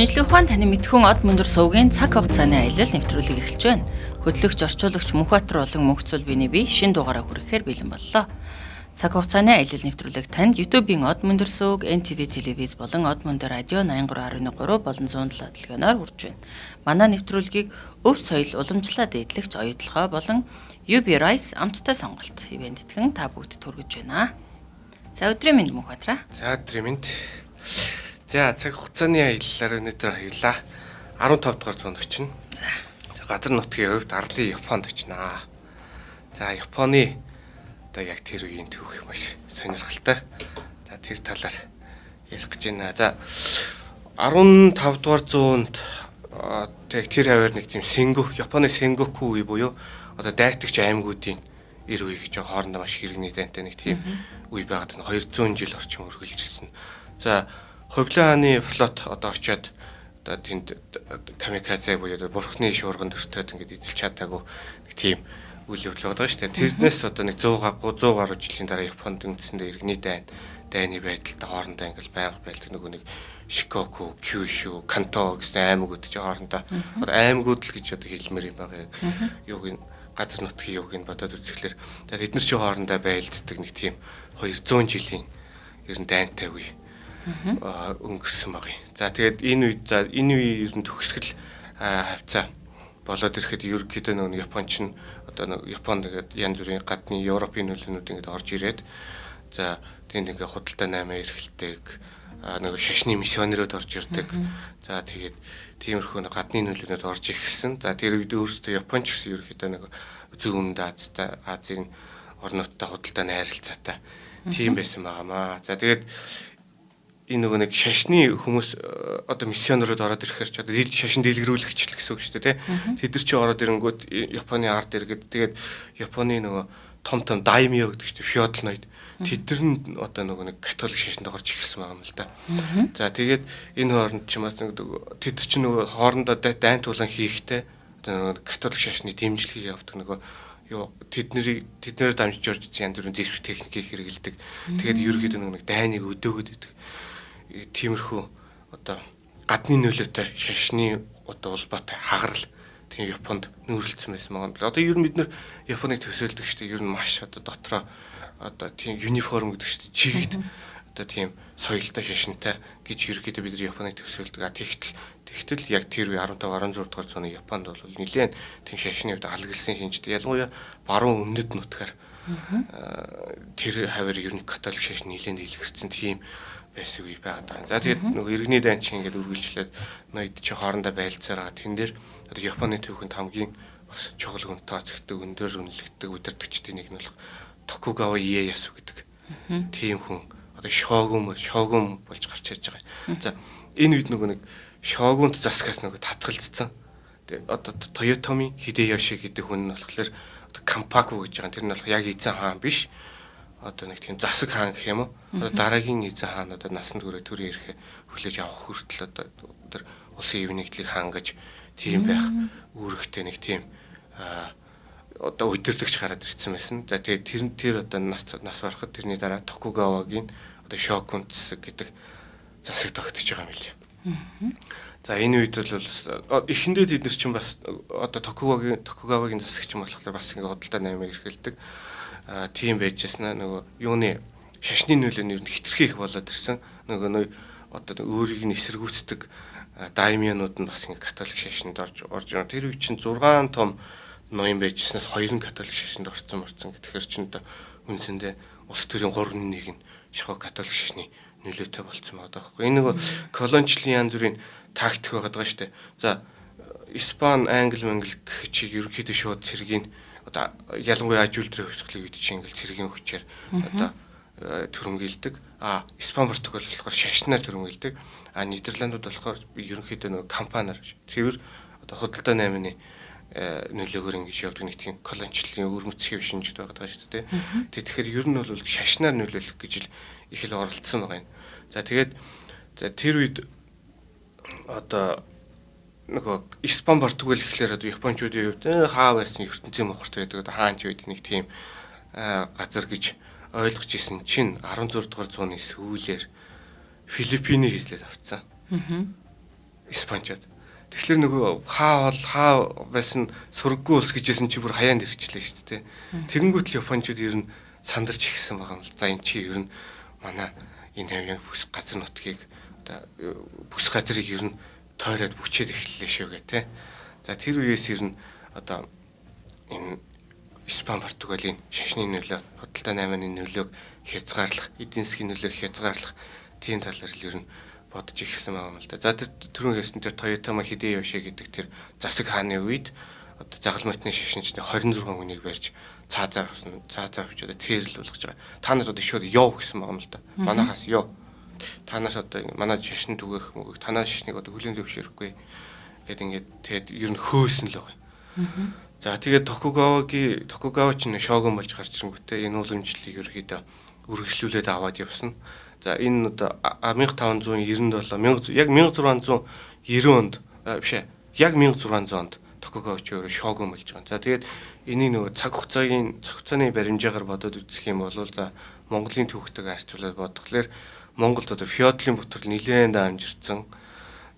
Шинжлэх ухаан таны мэдхүн од мөндөр сувгийн цаг хугацааны аялал нэвтрүүлэг эхэлж байна. Хөтлөгч, орчуулагч Мөнхбаатар болон Мөнхцөл биений бие шин дугаараа хүрэхээр бэлэн боллоо. Цаг хугацааны аялал нэвтрүүлэг танд YouTube-ийн од мөндөр сувг, NTV телевиз болон од мөндөр радио 83.3 болон 107 дэлгэнээр хүрч байна. Манай нэвтрүүлгийг өв соёл уламжлалаа дээдлэгч оюутлогоо болон UB Rice амттай сонголт ивент итгэн та бүгдэд хүргэж байна. За өдрийн мэнд Мөнхбаатар. За өдрийн мэнд. За цаг хугацааны аяллаар өнөөдөр хоёулаа 15 дугаар зуунд очино. За. Газар нутгийн хувьд Арлын Японд очинаа. За Японы одоо яг тэр үеийн түүх маш сонирхолтой. За тэр талаар ярих гэж байна. За 15 дугаар зуунд яг тэр хаваар нэг тийм Сенгоку, Японы Сенгоку үе буюу одоо дайтагч аймагуудын эр үе гэж хоорондоо маш хэрэгний дайнтай нэг тийм үе байгаад 200 жил орчим үргэлжилсэн. За Ховлын хааны флот одоо очиод одоо тэнд камикадзе буюу бурхны шуурган төртөөд ингээд эзэлж чадаагүй нэг тийм үйл явдал байгаа шүү дээ. Тэрнээс одоо нэг 100 гаруй жилийн дараа Японд үндсэндээ иргэний дайны байдалтай хоорондоо ингээд байнга байлдаг нөгөө нэг Шикоку, Кюшү, Канто гэсэн аймагуд чи хоорондоо одоо аймагуд л гэж одоо хэлмээр юм байгаа. Юуг нь газар нутгийн юуг нь бодоод үзэхлээр за тэд нар чи хоорондоо байлддаг нэг тийм 200 жилийн ер нь дайнтай үе өнгөрсөн баг юм. За тэгээд энэ үед за энэ үеийн ер нь төгсгөл хавцаа болоод ирэхэд ерөнхийдөө нөгөө Японч нь одоо нэг Японд ингээд янз бүрийн гадны Европын нөлөөнүүд ингээд орж ирээд за тэнд ингээд худалдаа наймаа эрхэлдэг, нөгөө шашны миссионерууд орж ирдэг. За тэгээд тиймэрхүү нэг гадны нөлөөнүүд орж ирсэн. За тэр үед өөрсдөө Японч гэсэн ерөнхийдөө нэг зүүн өмнөд Азтай Азийн орнуудтай худалдаа найралцаатай тийм байсан байгаамаа. За тэгээд энэ нөгөө нэг шашны хүмүүс одоо миссионерууд ороод ирэхээр ч одоо шашин дэлгэрүүлэгч л гэсэн үг шүү дээ, тий. Тэд нар чи ороод ирэнгүүт Японы ард иргэд тэгээд Японы нөгөө том том даймио гэдэг чинь феодал ноёд тэд нар нь одоо нөгөө нэг католик шашинд орж ирсэн байгаа юм л да. За тэгээд энэ хооронд ч юм уу тэд нар чи нөгөө хоорондоо дайн тулаан хийхдээ одоо нөгөө католик шашны дэмжлэгийг явдаг нөгөө юу тэднийг тэднээр дамжиж орж ирсэн янз бүрийн зэвсэг техникийг хэрэгэлдэг. Тэгээд ерөөхдөө нөгөө нэг дайныг өдөөгöd идэг. Тиймэрхүү одоо гадны нөлөөтэй шашны одоо улбаатай хагарал тийм Японд нүүрлэлсэн байсан байгаа. Одоо ер нь бид нэр Японыг төсөөлдөг шүү дээ. Ер нь маш одоо дотроо одоо тийм юниформ гэдэг шүү дээ. Чигт одоо тийм соёлтой шашинтай гэж ерөөхдөө бид нар Японыг төсөөлдөг. А тэгтэл яг тэр үе 15 16 дугаар зууны Японд бол нэлээд тийм шашны хувьд алгалсан шинжтэй. Ялангуяа баруун өмнөд нутгаар тэр хавар ер нь католик шашин нэлээд илэрсэн тийм байсан үе байгаад байгаа. За тэгээд нөгөө иргэний дайн чинь ингээд үргэлжлээд ноёд чи хоорондоо байлцаараа тэн дээр одоо Японы түүхэнд хамгийн бас чухал хүн тооцогддог, өндөр үнэлэгддэг удирдагчдын нэг нь болох Токугава Иеясу гэдэг тийм хүн одоо шогун болж гарч ирж байгаа. За энэ үед нөгөө нэг шогунт засгаас нөгөө татгалзсан. Тэгээд одоо Тойотоми Хидэёши гэдэг хүн нь болохоор одоо Кампаку гэж байгаа. Тэр нь болох яг эзэн хаан биш. Одоо нэг тийм засаг хаан гэх юм уу? Одоо дараагийн эзэн хаан одоо насанд хүрээ төрийн эрхээ хүлээж авах хүртэл одоо тэр улсын ив нэгдлийг хангаж тийм байх үүрэгтэй нэг тийм одоо удирдагч гараад ирсэн байсан. За тэгээд тэр одоо нас барахад тэрний дараа Токугавагийн одоо шокун засаг гэдэг засаг тогтож байгаа юм билээ. За энэ үед бол эхэндээ тэд нар чинь бас одоо Токугавагийн засаг чинь болохоор бас ингээ худалдаа наймаа эрхэлдэг. Тийм байж яснаа нөгөө юуны шашны нөлөө нь ер нь хитрхи их болоод ирсэн. Нөгөө одоо өөрийг нь эсэргүүцдэг даймианууд нь бас ингээ католик шашинд орж тэр үед чинь 6 том ноён байжснаас 2 нь католик шашинд орсон гэхээр чинь одоо үндсэндээ улс төрийн 3-1 нь шахуу католик шашны нөлөөтэй болцсон байгаа байхгүй. Энэ нөгөө колоничлын янз бүрийн тактик байгаад байгаа шүү дээ. За Испани, Англи, Монгол гэх чиг ерөнхийдөө шууд цэргийн одоо ялангуяа аж үйлдвэрийн хувьсгалын үед чинь ингээл цэргийн хүчээр одоо төрөмгийлдэг. А Испани, Португал болохоор шашнаар төрөмгийлдэг. А Нидерландууд болохоор ерөнхийдөө нөгөө компаниар цэвэр одоо худалдаа наймны нөлөөгөөр ингэж явдаг нэг тийм колоничлалын өвөрмөц хэв шинжид байгаа шүү дээ. Тэгэхээр ер нь бол шашнаар нөлөөлөх гэж их л оролцсон байгаа юм. За тэгээд за тэр үед одоо нөгөө Испани, Португал гэхлээр одоо японочдын хувьд хаа байсан ертөнцийн мухарт байдаг одоо хаанч байдаг нэг тийм газар гэж ойлгож исэн чинь 16 дугаар зууны сүүлээр Филиппинийг эзлээд авцсан. Испанчууд. Тэгэхээр нөгөө хаа бол хаа байсан сурггүй ус гэжсэн чи бүр хаяанд ирчлээ шүү дээ. Тэгэнгүүт л Япончууд ер нь сандарч ихсэн байгаа юм л. За эн чи ер нь манай энэ хавийн бүс газар нутгийг одоо бүс газрыг ер нь тойроод бүчээд эхэллээ шүү гэх тээ. За тэр үеэс ер нь одоо энэ Испани Португалийн шашны нөлөө, худалдаа наймааны нөлөөг хязгаарлах, эдийн засгийн нөлөөг хязгаарлах тийм талаар л ер нь бодож эхэлсэн байгаа юм л да. За тэр түрүүн хэлсэн тэр Тоётома Хидэёши гэдэг тэр засаг хааны үед одоо загалмайтны шашинчдын 26 хүнийг барьж цаазаар авсан, цаазаар авч одоо цээрл болгож байгаа. Та нар одоо шууд ёв гэсэн байгаа юм л да. Манайхаас ёв. Та нараас одоо манай шашин түгээх мөгөх, танаа шашныг одоо хүлээн зөвшөөрөхгүй гэд ингээд тэгээд ер нь хөөсөн л байгаа. За тэгээд Токугава ч шогон болж гарч ирэнгүүтээ энэ уламжлалыг ерөөхдөө үргэлжлүүлээд аваад явсан. За энэ одоо 1597 яг 1690 онд биш ээ яг 1600 онд Токугава ч өөрөө шогон болж байгаа. За тэгээд энийг нөгөө цаг хугацааны баримжаагаар бодоод үзэх юм бол за Монголын түүхтэйг харьцуулаад бодглохлоор Монголд одоо феодлын бүтрэл нэлээд амжирцсан.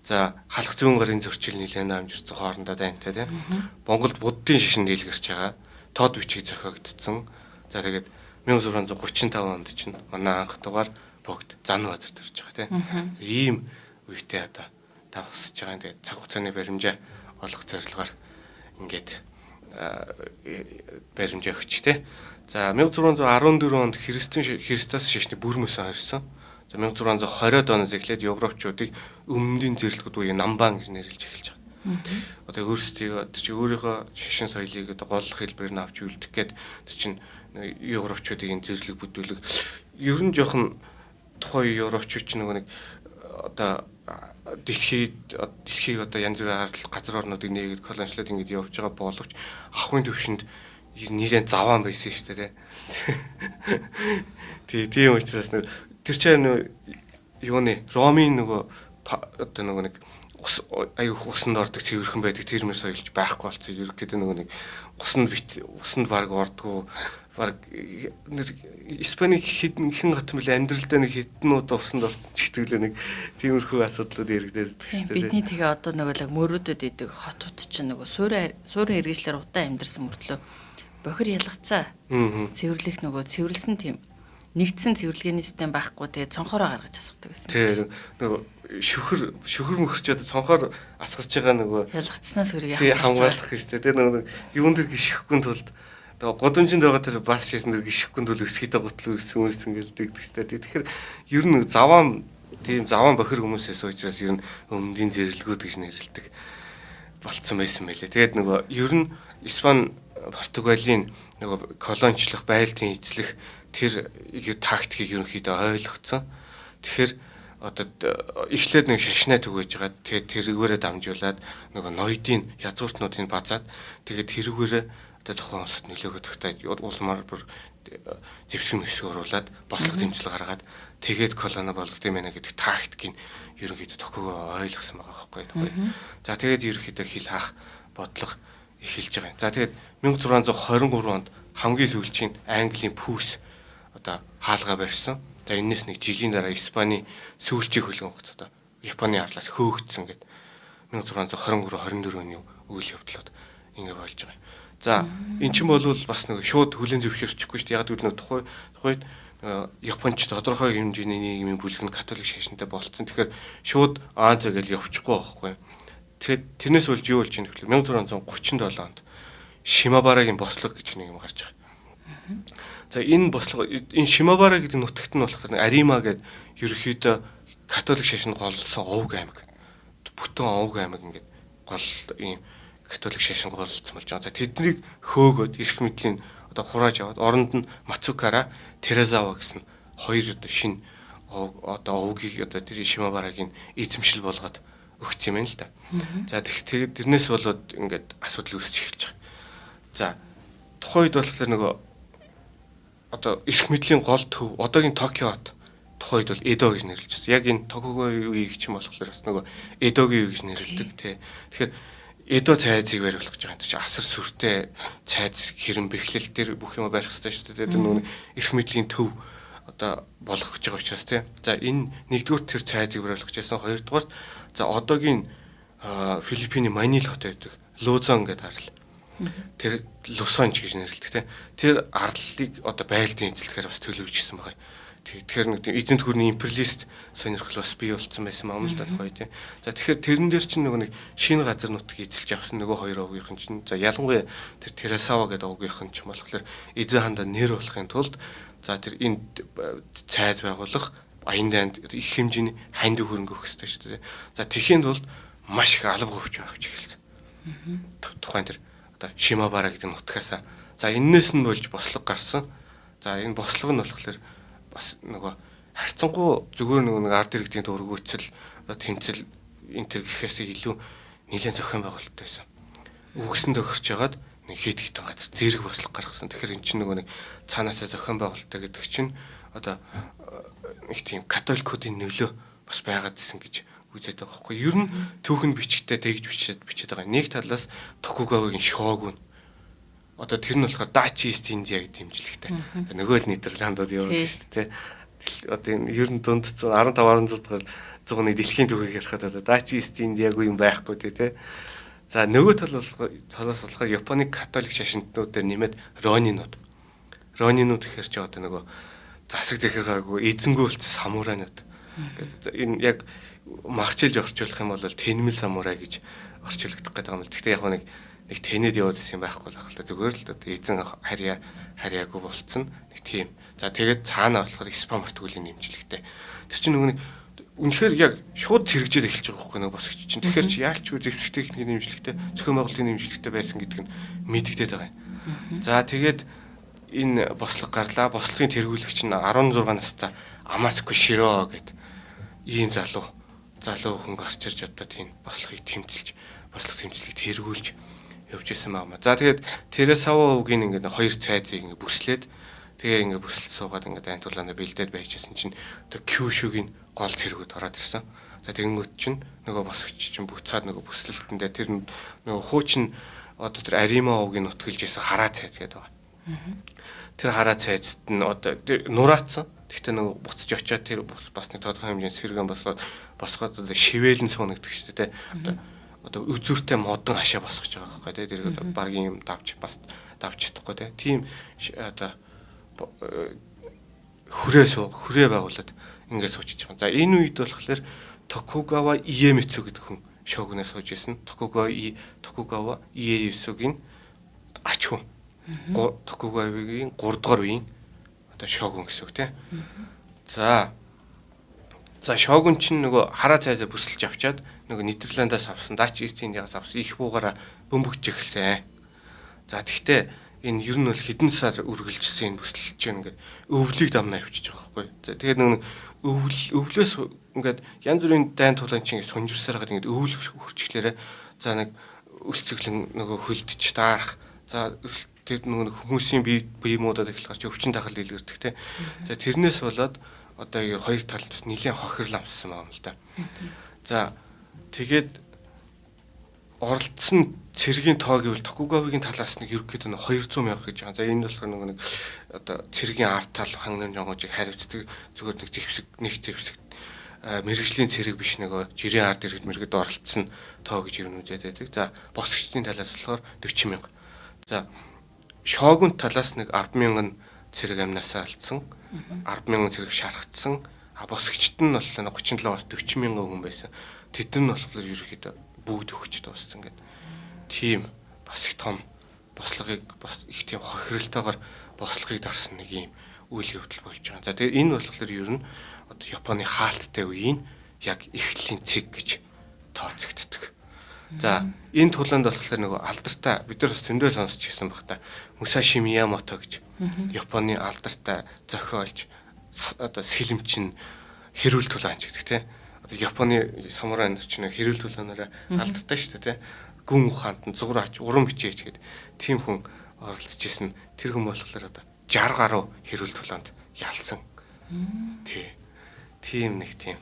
За халах зүүн гарын зөрчил нэлээд амжирцсан хоорондоо дайнтай тийм. Монголд буддын шашин дийлгэрч байгаа. Тод бичиг зохиогдсон. За тэгээд 1635 онд чинь манай анх дугаар богд зан базар төрж байгаа тийм. Ийм үетэй одоо давхсаж байгаа. Тэгээд цаг хугацааны баримжаа олох зорилгоор ингээд баримжаа өгч тийм. За 1614 онд Христос шашны бүр мөсөн хорьсон. За 1620-од оноос эхлээд европчуудыг өмнөдийн зэрлэгүүд буюу намбан гэж нэрлэж эхэлж байгаа. Одоо өөрсдийгөө тэр чинь өөрийнхөө шашин соёлыг одоо голлох хэлбэрээр нь авч үлдэх гээд тэр чинь европчуудыг энэ зэрлэг бүдүүлэг ер нь жоохон тухайн европчууд ч нөгөө нэг одоо дэлхийг одоо янз бүрийн газар орнуудыг нээгээд колоничлоод ингэж явж байгаа боловч ахуйн төвшөнд нэлээд заваан байсан шүү дээ. Тий, тийм учраас нэг тэр чинь нөө юуны Ромын нөгөө одоо нөгөө нэг ус аюух усанд ордог цэвэрхэн байдаг тэр мөр соёлж байхгүй болсон. Ерөнхийдөө нөгөө нэг усанд баг ордгоо баг нэр Испани хэдэн хэн гат мэл амьдралдаа нэг хэдэн удаа усанд орсон ч гэтгэлээ нэг тиймэрхүү асуудлууд яригдаад байдаг шүү дээ. Бидний тэгээ одоо нөгөө л мөрөөдөд идэг хотууд чинь нөгөө суурин хэрэгжлэр удаан амьдарсан мөртлөө бохир ялгацаа. Цэвэрлэх нөгөө цэвэрлсэн тийм нэгдсэн цэвэрлэгээний систем байхгүй тэгээ цонхороо гаргаж асгадаг байсан. Тэгээ нөгөө шүхэр мөхөрч одоо цонхоор асгаж байгаа нөгөө ялгацснаас өрийг хамгаалах гэж тэ. Тэгээ нөгөө юун дээр гიშгэхгүй тулд тэгээ гудамжинд байгаа тэр бас шийсэн дээр гიშгэхгүй тул өсгийтэй гутлаа өссөн өссөн гэлдэг шүү дээ. Тэгэхээр ер нь заваан тийм заваан бохир хүмүүсээс учраас ер нь өмнөдийн зэрлэгүүд гэж нэрлэдэг болцсон байсан байлээ. Тэгээд нөгөө ер нь Испани Португалийн нөгөө колоничлох, байлдын эзлэх тэр тактикийг ерөнхийдөө ойлгоцсон. Тэгэхээр одоо эхлээд нэг шашнаа түгээж байгаа. Тэгээд тэргээрээ дамжуулаад нөгөө ноёдын язгууртнуудыг базаад тэгээд тэргээрээ одоо тухайн улсад нөлөөгөө тогтоож улмаар бүр зэвсэг мэвсэг оруулаад бослого дэмжлэг гаргаад тэгээд колони болгох юм байна гэдэг тактикийг ерөнхийдөө Токугава ойлгосон байгаа байхгүй. За тэгээд ерөнхийдөө хил хаах бодлого эхэлж байгаа юм. За тэгээд 1623 онд хамгийн сүүлчийн Английн пүүс одоо хаалгаа барьсан. За энэс нэг жилийн дараа Испани сүүлчийн хөлгөн хугацаа одоо Японы арлаас хөөгдсөн гэдэг 1623 24 оны үйл явдлууд ингэ болж байгаа. За эн чинь бол бас нэг шууд хүлээн зөвшөөрчихгүй шүү дээ. Яг гэвэл нэг тухайн Японч тодорхой хэмжээний нийгмийн бүлэг нь католик шашинтай болцсон. Тэгэхээр шууд Ази гэж явчихгүй байхгүй. Тэгэхээр тэрнээс болж юу болж ийм гэхээр 1637 онд Шимабарагийн бослого гэж нэг юм гарч байгаа. За энэ бослого энэ Шимабара гэдэг нутагт нь болохоор Арима гэдэг ерөнхийдөө католик шашинд голлсон овг аймаг. Бүтэн овг аймаг ингээд гол ийм католик шашин голлсон болж байгаа. За тэднийг хөөгөөд эрх мэдлийн одоо хурааж аваад оронд нь Мацукара, Теразава гэсэн хоёр одоо шинэ одоо овгийг одоо тэр Шимабарагийн эзэмшил болгоод өгч юм байна л да. За тэгээд тэрнээс болоод ингээд асуудал үүсч эхэлж байгаа. За тухайн үед болохоор нөгөө одоо эрх мэдлийн гол төв одоогийн Токио хот тухайн үед бол Эдо гэж нэрлэж байсан. Яг энэ Токугавын үеийг чинь болохоор бас нөгөө Эдогийн үе гэж нэрлэдэг тий. Тэгэхээр Эдо цайзыг бариулах гэж байгаа юм чинь асар сүртэй цайз хэрэм бэхлэл дээр бүх юм барих хэрэгтэй шүү дээ. Тэр нөгөө эрх мэдлийн төв одоо болгох гэж байгаа учраас тий. За энэ нэгдүгээр тэр цайзыг бариулах гэж байсан. Хоёрдугаар за одоогийн Филиппиний Манил хот байдаг Лузон гэдэг арал. Тэр Лусон ч гэж нэрлэдэг те. Тэр арлыг одоо байлдын эзлэхээр бас төлөвлөж ирсэн байгаа. Тэгэхээр нэг тийм эзэнт гүрний империалист сонирхол бас бий болцсон байсан юм л да гоё тийм. За тэгэхээр тэрэн дээр чинь нөгөө нэг шинэ газар нутгийг эзэлж авсан нөгөө хоёр овгийнхан чинь за ялангуяа тэр Терасава гэдэг овгийнхан ч болохоор эзэн хандаа нэр болохын тулд за тэр энд цайз байгуулах аян дайнд их хэмжээний ханди хөрөнгө өгөх хэрэгтэй шүү дээ. За тэхийн тулд маш их алба хөвч авч эхэлсэн. Тухайн тэр одоо Шимабара гэдэг нутгаасаа за эннээс нь болж бослого гарсан. За энэ бослого нь болохоор бас нөгөө харьцангуй зүгээр нөгөө нэг ард иргэдийн дургүйцэл одоо тэмцэл энэ төр гэхээс илүү нэлээд зохион байгуулалттай байсан. Үгсэн тохирч хагаад нэг хэд хэдэн газар зэрэг бослого гаргасан. Тэгэхээр эн чинь нөгөө нэг цаанаасаа зохион байгуулалттай гэдэг чинь одоо нэг тийм католикуудын нөлөө бас байгаад исэн гэж үзээд байгаа байхгүй. Ер нь түүхэн бичгтээ тэгж бичээд байгаа. Нэг талаас Токугавагийн шоогүн одоо тэр нь болохоор Dutch East India гэдэг дэмжлэгтэй. Нөгөө л Нидерландууд яваад шүү дээ. Одоо энэ ер нь дунд 15 16 дугаар зууны дэлхийн түүхийг ярихад одоо Dutch East India-гүй юм байхгүй тий. За нөгөө тал талаас болохоор Японы католик шашинтнууд дээр нэмээд Ронинууд. Ронинууд гэхэр чи одоо нөгөө засаг захиргаагүй эзэнгүй болсон самурайнууд. Гэдэг энэ яг магчилж орчуулах юм бол тэнмэл самурай гэж орчуулагдах гэдэг юм л. Гэхдээ яг нэг тэнэд яваад исэн юм байхгүй л ахalta зүгээр л одоо эзэн харьяагүй болцсон нэг тийм. За тэгээд цаана болохоор Испани Португалийн нэмжлэгтэй. Тэр чинь нөгөө нэг үнэхээр яг шууд зэрэгжээд эхэлж байгаа байхгүй нөгөө босгч чинь. Тэгэхээр чи яалчгүй зэвсэг техникийн нэмжлэгтэй, зохион байгуулалтын нэмжлэгтэй байсан гэдэг нь мэдэгдээд байгаа юм. За тэгээд энэ бослого гарлаа. Бослогын тэргүүлэгч нь 16 настай Амаско Широ гэдэг ийм залуу хүн гарч ирж одоо тийм бослогыг тэмцэлж, бослого тэмцлийг тэргүүлж явж исэн байгаа. За тэгээд Тересава овгийн ингээд хоёр цайзыг ингээд бүслээд тэгээ ингээд бүсэлт суугаад ингээд айн тулаандаа бэлдээд байжсэн чинь одоо Кюшүгийн гол цэргүүд ороод ирсэн. За тэгэнгүүт чинь нөгөө босгоч чинь буцаад нөгөө бүслэлтэн дээр тэр нөгөө хуучин одоо тэр Арима овгийн нутгалж исэн хараа цайз гэдэг байгаа. Тэр хараа цайзт нь одоо нураацсан. Гэхдээ нөгөө буцаж очиод тэр бас нэг тодорхой хэмжээний сэргэн босгоод одоо шивээлэн сууна гэдэг чинь тэ одоо үзүүртэй модон хашаа босгож байгаа байхгүй тий. Тэр одоо багийн юм давж бас давж чадахгүй тий. Тийм одоо хүрээ байгуулад ингээд суучиж байгаа. За энэ үед болохоор Токугава Иемицу гэдэг хүн шогноо сууж исэн. Токугава Иеясугийн ач хүн. Токугавагийн 3 дугаар үеийн одоо шогун гэсэн үг тий. За шогун чинь нөгөө хараа цайзаа бүсэлж авчаад нөгөө Нидерландаас авсан, Dutch East India-гаас авсан их буугаараа бөмбөгч эхэлсэн. За тэгтээ энэ ер нь бол хэдэн сар үргэлжилсэн энэ бүслэлт чинь ингээд өвлийг дамнаа явчихж байгаа байхгүй. За тэгээд нөгөө өвлөөс ингээд янз бүрийн дайн тулаан чинь сунжирсаар хагаад ингээд өвөл хурцглээрээ за нэг өлцөглөн нөгөө хөлдөж таарах. За тэр нөгөө хүмүүсийн бие муудад эхлэх гарч өвчин тахал илгэрдэг те. За тэрнээс болоод одоо хоёр талд бас нэлээд хохирол амссан байгаа юм л да. За тэгээд оролцсон цэргийн тоо гэвэл Токугавагийн талаас нэг ерөнхийдөө 200 мянга гэж байгаа. За энэ болохоор нөгөө нэг одоо цэргийн арт тал хангамж онгоожийг хариуцдаг зүгээр нэг зэвсэг нэг зэвсэг мэрэгжлийн цэрэг биш нөгөө жирийн ард иргэд мэргэд оролцсон тоо гэж ер нь үзээд байдаг. За босгочдын талаас болохоор 40 мянга. За шогун талаас нэг 10 мянган цэрэг амнасаа алдсан. 10 мянган цэрэг шархацсан. А босгочд нь болохоор 37-аас 40 мянган хүн байсан. Тэд нар нь болохоор ерөнхийдөө бүгд өгч дууссан гэдэг. Тийм бас их том бослогыг бас их тийм хохиролтойгоор бослогыг дарсан нэг юм үйл явдал болж байгаа. За тэгээ энэ болохоор ер нь одоо Японы хаалттай үеийн яг эхлэлийн цэг гэж тооцогддог. За энэ тулаанд болохоор нөгөө алдартай бид нар бас зөндөө сонсч ирсэн баг та. Мусаши Миямото гэж Японы алдартай зохиолч одоо сэлэмчин хэрүүл тулаанч гэдэг тийм. Одоо Японы самурай нар чинь хэрүүл тулаанаараа алдартай шүү дээ тийм. Гүн ухаанд нь зураач, уран бичээч гэдэг тийм хүн оролцож исэн. Тэр хүн болохоор одоо 60 гаруй хэрүүл тулаанд ялсан. Тий. Тийм нэг тийм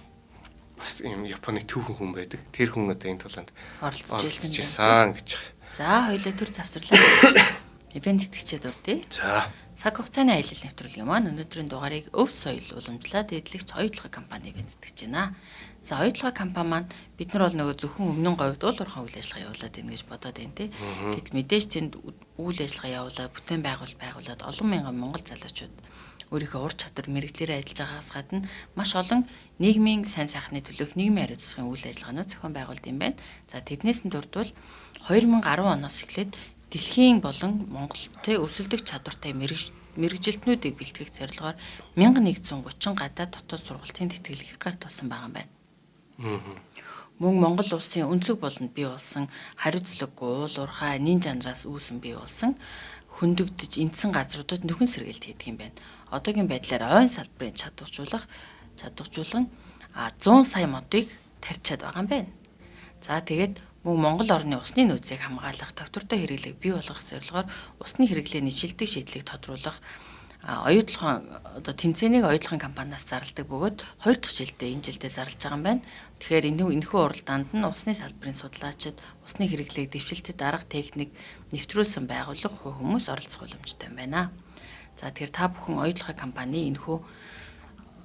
бас ийм Японы түүхэн хүн байдаг. Тэр хүн одоо энэ тулаанд оролцож исэн гэж. За хоёлаа төр завсарлаа. Ивент итгэгчид урдээ. За. Цаг хугацааны аялал нэвтрүүлгийн маань өнөөдрийн дугаарыг Өв соёл уламжлалт эдлэгч Оюутлогын компани ивент итгэж байна. За, Оюутлогын компани маань бид нар бол нөгөө зөвхөн өмнөн говьд уул уурхайн үйл ажиллагаа явуулаад байна гэж бодоод байна те. Гэтэл мэдээж тэнд үйл ажиллагаа явуулаад бүтээн байгуулад олон мянган монгол залуучууд өөрийнхөө ур чадвар мэргэжлээрээ ажиллаж байгаагаас гадна маш олон нийгмийн сайн сайхны төлөөх нийгмийн хариуцлагын үйл ажиллагаанууд зохион байгуулд юм байна. За, тэднээс нь дурдвал 2010 оноос эхлээд дэлхийн болон Монголтой өрсөлдөх чадвартай мэргэжилтнүүдийг бэлтгэх зорилгоор 1130 гадаад дотоод сургалтын тэтгэлгийг гар тулсан байгаа юм байна. Мөн Монгол улсын өнцөг болонд бий болсон хариуцлагагүй уул уурхай нин жанраас үүсэн бий болсон хөндөгдөж эндсэн газруудад нөхөн сэргээлт хийдэг юм байна. Одоогийн байдлаар ойн салбарын чадваржуулан 100 сая модыг тарьчаад байгаа юм байна. За, тэгээд мөн Монгол орны усны нөөцийг хамгаалах, тогтвортой хэрэглээг бий болгох зорилгоор усны хэрэглээний шилдэг шийдлийг тодруулах оюутлогын одоо тэмцээнийг оюутлогын компаниас зарладаг бөгөөд 2 дахь жилдээ энэ жилдээ зарлж байгаа юм байна. Тэгэхээр энэхүү уралдаанд нь усны салбарын судлаачид, усны хэрэглээг дэвшилтэд арга техник нэвтрүүлсэн байгууллага, хувь хүмүүс оролцох боломжтой юм байна. За, тэгэхээр та бүхэн оюутлогын компани энэхүү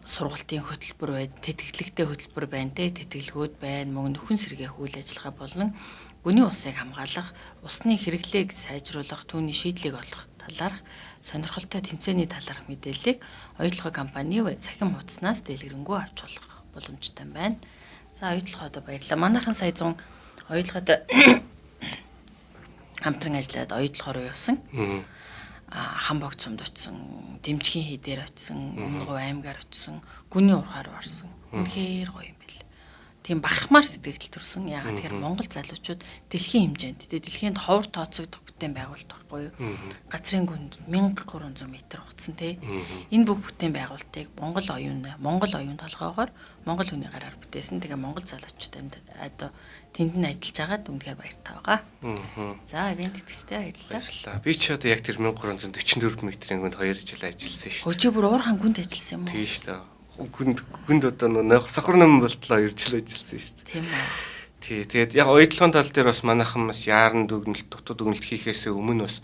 сургалтын хөтөлбөр байд, тэтгэлэгтэй хөтөлбөр байна те, тэтгэлгүүд байна, мөн нөхөн сэргээх үйл ажиллагаа болон гүний усыг хамгаалах, усны хэрэглээг сайжруулах, түүний шийдлийг олох талаарх сонирхолтой тэмцээний талаарх мэдээллийг оюутлогын компани цахим хуудаснаас дэлгэрэнгүй авч болох боломжтой байна. За, оюутлогоодоо баярлалаа. Манайхан сая 100 оюутлогод хамтран ажиллаад оюутлогоо руу явсан. Хамбогт сумд очсон, Дэмчгийн хийдээр очсон, Өмнөговь аймгаар очсон, Гүний урхаар орсон. Үнэхээр гоё юм бэл. Тийм бахархмаар сэтгэл төрсөн. Яагаад тэгэхээр Монгол залуучууд дэлхийн хэмжээнд, тэгээ дэлхийн ховор тооцогдох бүтээн байгуулалт байхгүй юу? Газрын гүнд 1300 м хугацсан тий. Энэ бүх бүтээн байгуулалтыг Монгол оюун толгоогоор Монгол хүний гараар бүтээсэн. Тэгээ Монгол залуучууд одоо тэнд нь ажиллаж байгаад үнэхээр баяртай байгаа. За, ивент итгэжтэй баярлалаа. Баярлалаа. Би ч одоо яг тэр 1344 м-ийн гүнд 2 жил ажилласан шүү дээ. Чи бүр уурхайн гүнд ажилласан юм уу? Тийм шүү дээ. Гүнд одоо нөө сахар ном болтлоо 2 жил ажилласан шүү дээ. Тийм үү. Тий, тэгээд яг оюутлогын тал дээр бас манайхан бас яаран дүгнэлт, дутуу дүгнэлт хийхээсээ өмнө бас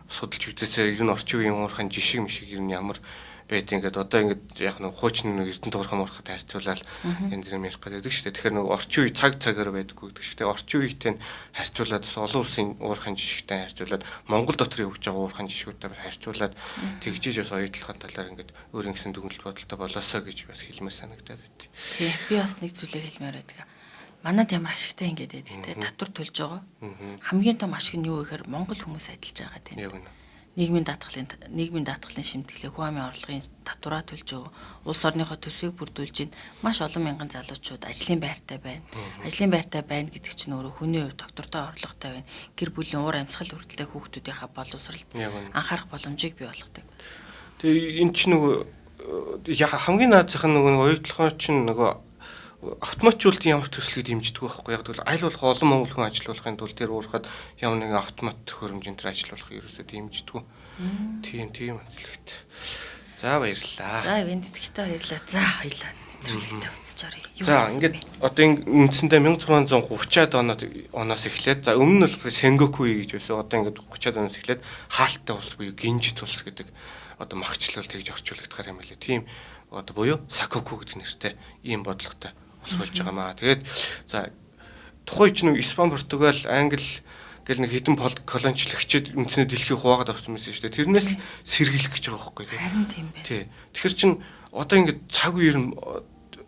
судалж үзээсээ ер нь орчин үеийн уурхайн жишг мишиг ер нь ямар байд ингээд одоо ингээд яг нэг хуучин нэг Эрдэнэ туурхан муурхад харьцуулаад янз бүрийн ярих гэдэг шүү дээ. Тэгэхээр нэг орчин үе цаг цагаар байдаггүй гэдэг шүү дээ. Орчин үетэй нь харьцуулаад бас олон улсын уурхайн жишгтэй харьцуулаад Монгол дотор явж байгаа уурхайн жишгүүдтэй харьцуулаад тэгжиж бас оюутлогын талаар ингээд өөрийн гэсэн дүгнэлт бодолтой болоосоо гэж бас хэлмээр санагдаад байт. Тий, би бас нэг зүйлийг хэлмээр байдаг. Манад ямар ашигтай ингээд байдаг те, татвар төлж байгаа. Хамгийн том ашиг нь юу гэхээр Монгол хүмүүс ажиллаж байгаа тийм. Нийгмийн даатгалын шимтгэлээ, хүн амын орлогын татвараа төлж байгаа. Улс орныхоо төсвийг бүрдүүлж байна. Маш олон мянган залуучууд ажлын байртай байна. Ажлын байртай байна гэдэг чинь өөрөө хүний хувь доктортой орлоготой байна. Гэр бүлийн уур амьсгал хүртэлтэй хүүхдүүдийнхаа боловсролд анхаарах боломжийг бий болгодог. Тэгээ энэ чинь нөгөө хамгийн наазах нь нөгөө оюутлогын чинь нөгөө автоматжуулалтын ямар ч төслийг дэмждэг байхгүй. Яг тэгвэл аль болох олон монгол хүн ажиллуулахын тулд тэр уурхад ямар нэгэн автомат төхөөрөмж энэ төр ажиллуулах ерөөсөө дэмждэг. Тийм онцлогтой. За, баярлалаа. За, ивент итгэжтэй баярлалаа. За, хоёлаа нэвтрүүлэгтээ буцаж оръё. За, ингээд одоо үндсэндээ 1630-аад оноос эхлээд, за өмнө нь бол Сенгоку гэж байсан. Одоо ингээд 30-аад оноос эхлээд хаалттай улс буюу Гинжит улс гэдэг одоо магчлал тэгж орчуулагдахаар юм билээ. Тийм одоо буюу Сакоку гэдэг нэртэй ийм бодлоготой улс болж байгаа маа. Тэгээд за тухайн ч нэг Испани, Португал, Англи гэл нэг хэдэн колоничлогчид үндснээ дэлхийг хуваагаад авсан байсан шүү дээ. Тэрнээс л сэргийлэх гэж байгаа байхгүй тий. Харин тийм байх. Тий. Тэгэхээр чин одоо ингээд цаг үеэр нь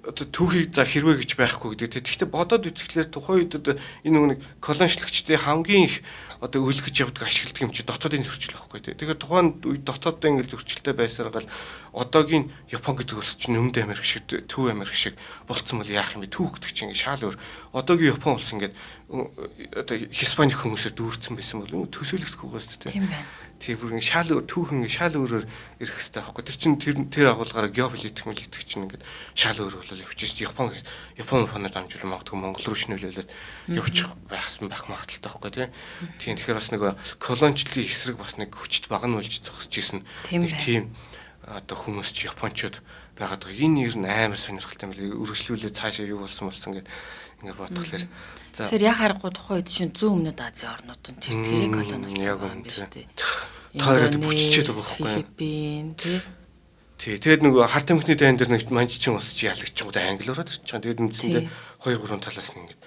одоо түүхийг за хэрвээ гэж байхгүй гэдэг. Тэгэхдээ бодоод үзэхлээр тухайн үед одоо энэ нэг колоничлогчдын хамгийн их одоо өлгөж явдаг ашигладаг юм чи дотоодын зөрчил байхгүй тий. Тэгэхээр тухайн үед дотоодын ингээд зөрчилтэй байсаргаал одоогийн Япон гэдэг улс чинь Өмнөд Америк шиг, Төв Америк шиг болцсон бол яах юм бэ? Түүх гэдэг чинь ингээд шал өөр. Одоогийн Япон улс ингээд одоо Испани хүмүүсээр дүүрсэн байсан бол төсөөлөгдөхгүй байгаа шүү дээ. Тийм байна. Тийм бүр ингээд шал өөр түүх ингээд шал өөрөөр ирэх хэрэгтэй байхгүй. Тэр чинь тэр агуулгаараа геополитик мэлитик чинь ингээд шал өөр болол явчих. Япон Японоор дамжуулан магадгүй Монгол руу шнөлөөлөд явчих байхсан байх магадaltaй байхгүй тий. Тийм тэгэхээр бас нөгөө колоничлалын эсрэг бас нэг хүчит багна болж зогсож исэн нэг тийм одоо хүмүүс чи Япончууд байгаад байгаа. Энэ ер нь амар сонирхолтой юм билээ. Үргэлжлүүлээ цаашаа юу болсон гэдэг ингээд бодглохлоор. За тэгэхээр яг харахгүй тухайн үед чинь зүүн өмнөд Азийн орнууд нь тэр тэрийг колони болсон юм байна шүү дээ. Тойроод бүччээд байгаа байхгүй юу? Филиппин тий. Тий. Тэгээд нөгөө хар тамхины дайн дээр нэг манжчин ус чи ялагчгууд англи ороод ирчих. Тэгээд үндсэндээ 2 3 талаас нь ингээд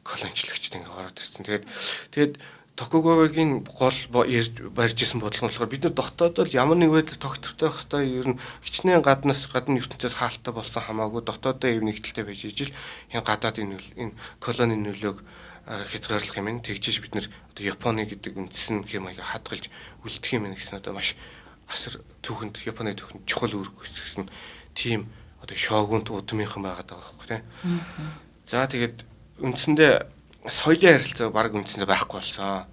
колончлагчд ингээд ороод ирсэн. Тэгээд Токугавагийн гол барьж исэн бодлого нь болохоор бид нар дотоодод ямар нэг байдлаар тогтвортой байх хэвээр, ер нь хичнээн гаднаас гадна ертөнцөөс хаалттай болсон хамаагүй дотоодоо юм нэгдэлтэй байж ижил энэ гадаадын энэ колонийн нөлөөг хязгаарлах юм. Тэгжиж бид нар одоо Японы гэдэг үндсэн хэм маяг хадгалж үлдэх юм гэсэн одоо маш асар түүхэнд Японы түүхэнд чухал үүрэг гүйцэтгэсэн тийм одоо шогунт удмынхан байгаад байгаа байхгүй тийм. За тэгээд үндсэндээ соёлын харилцаа баг үндсэндээ байхгүй болсон.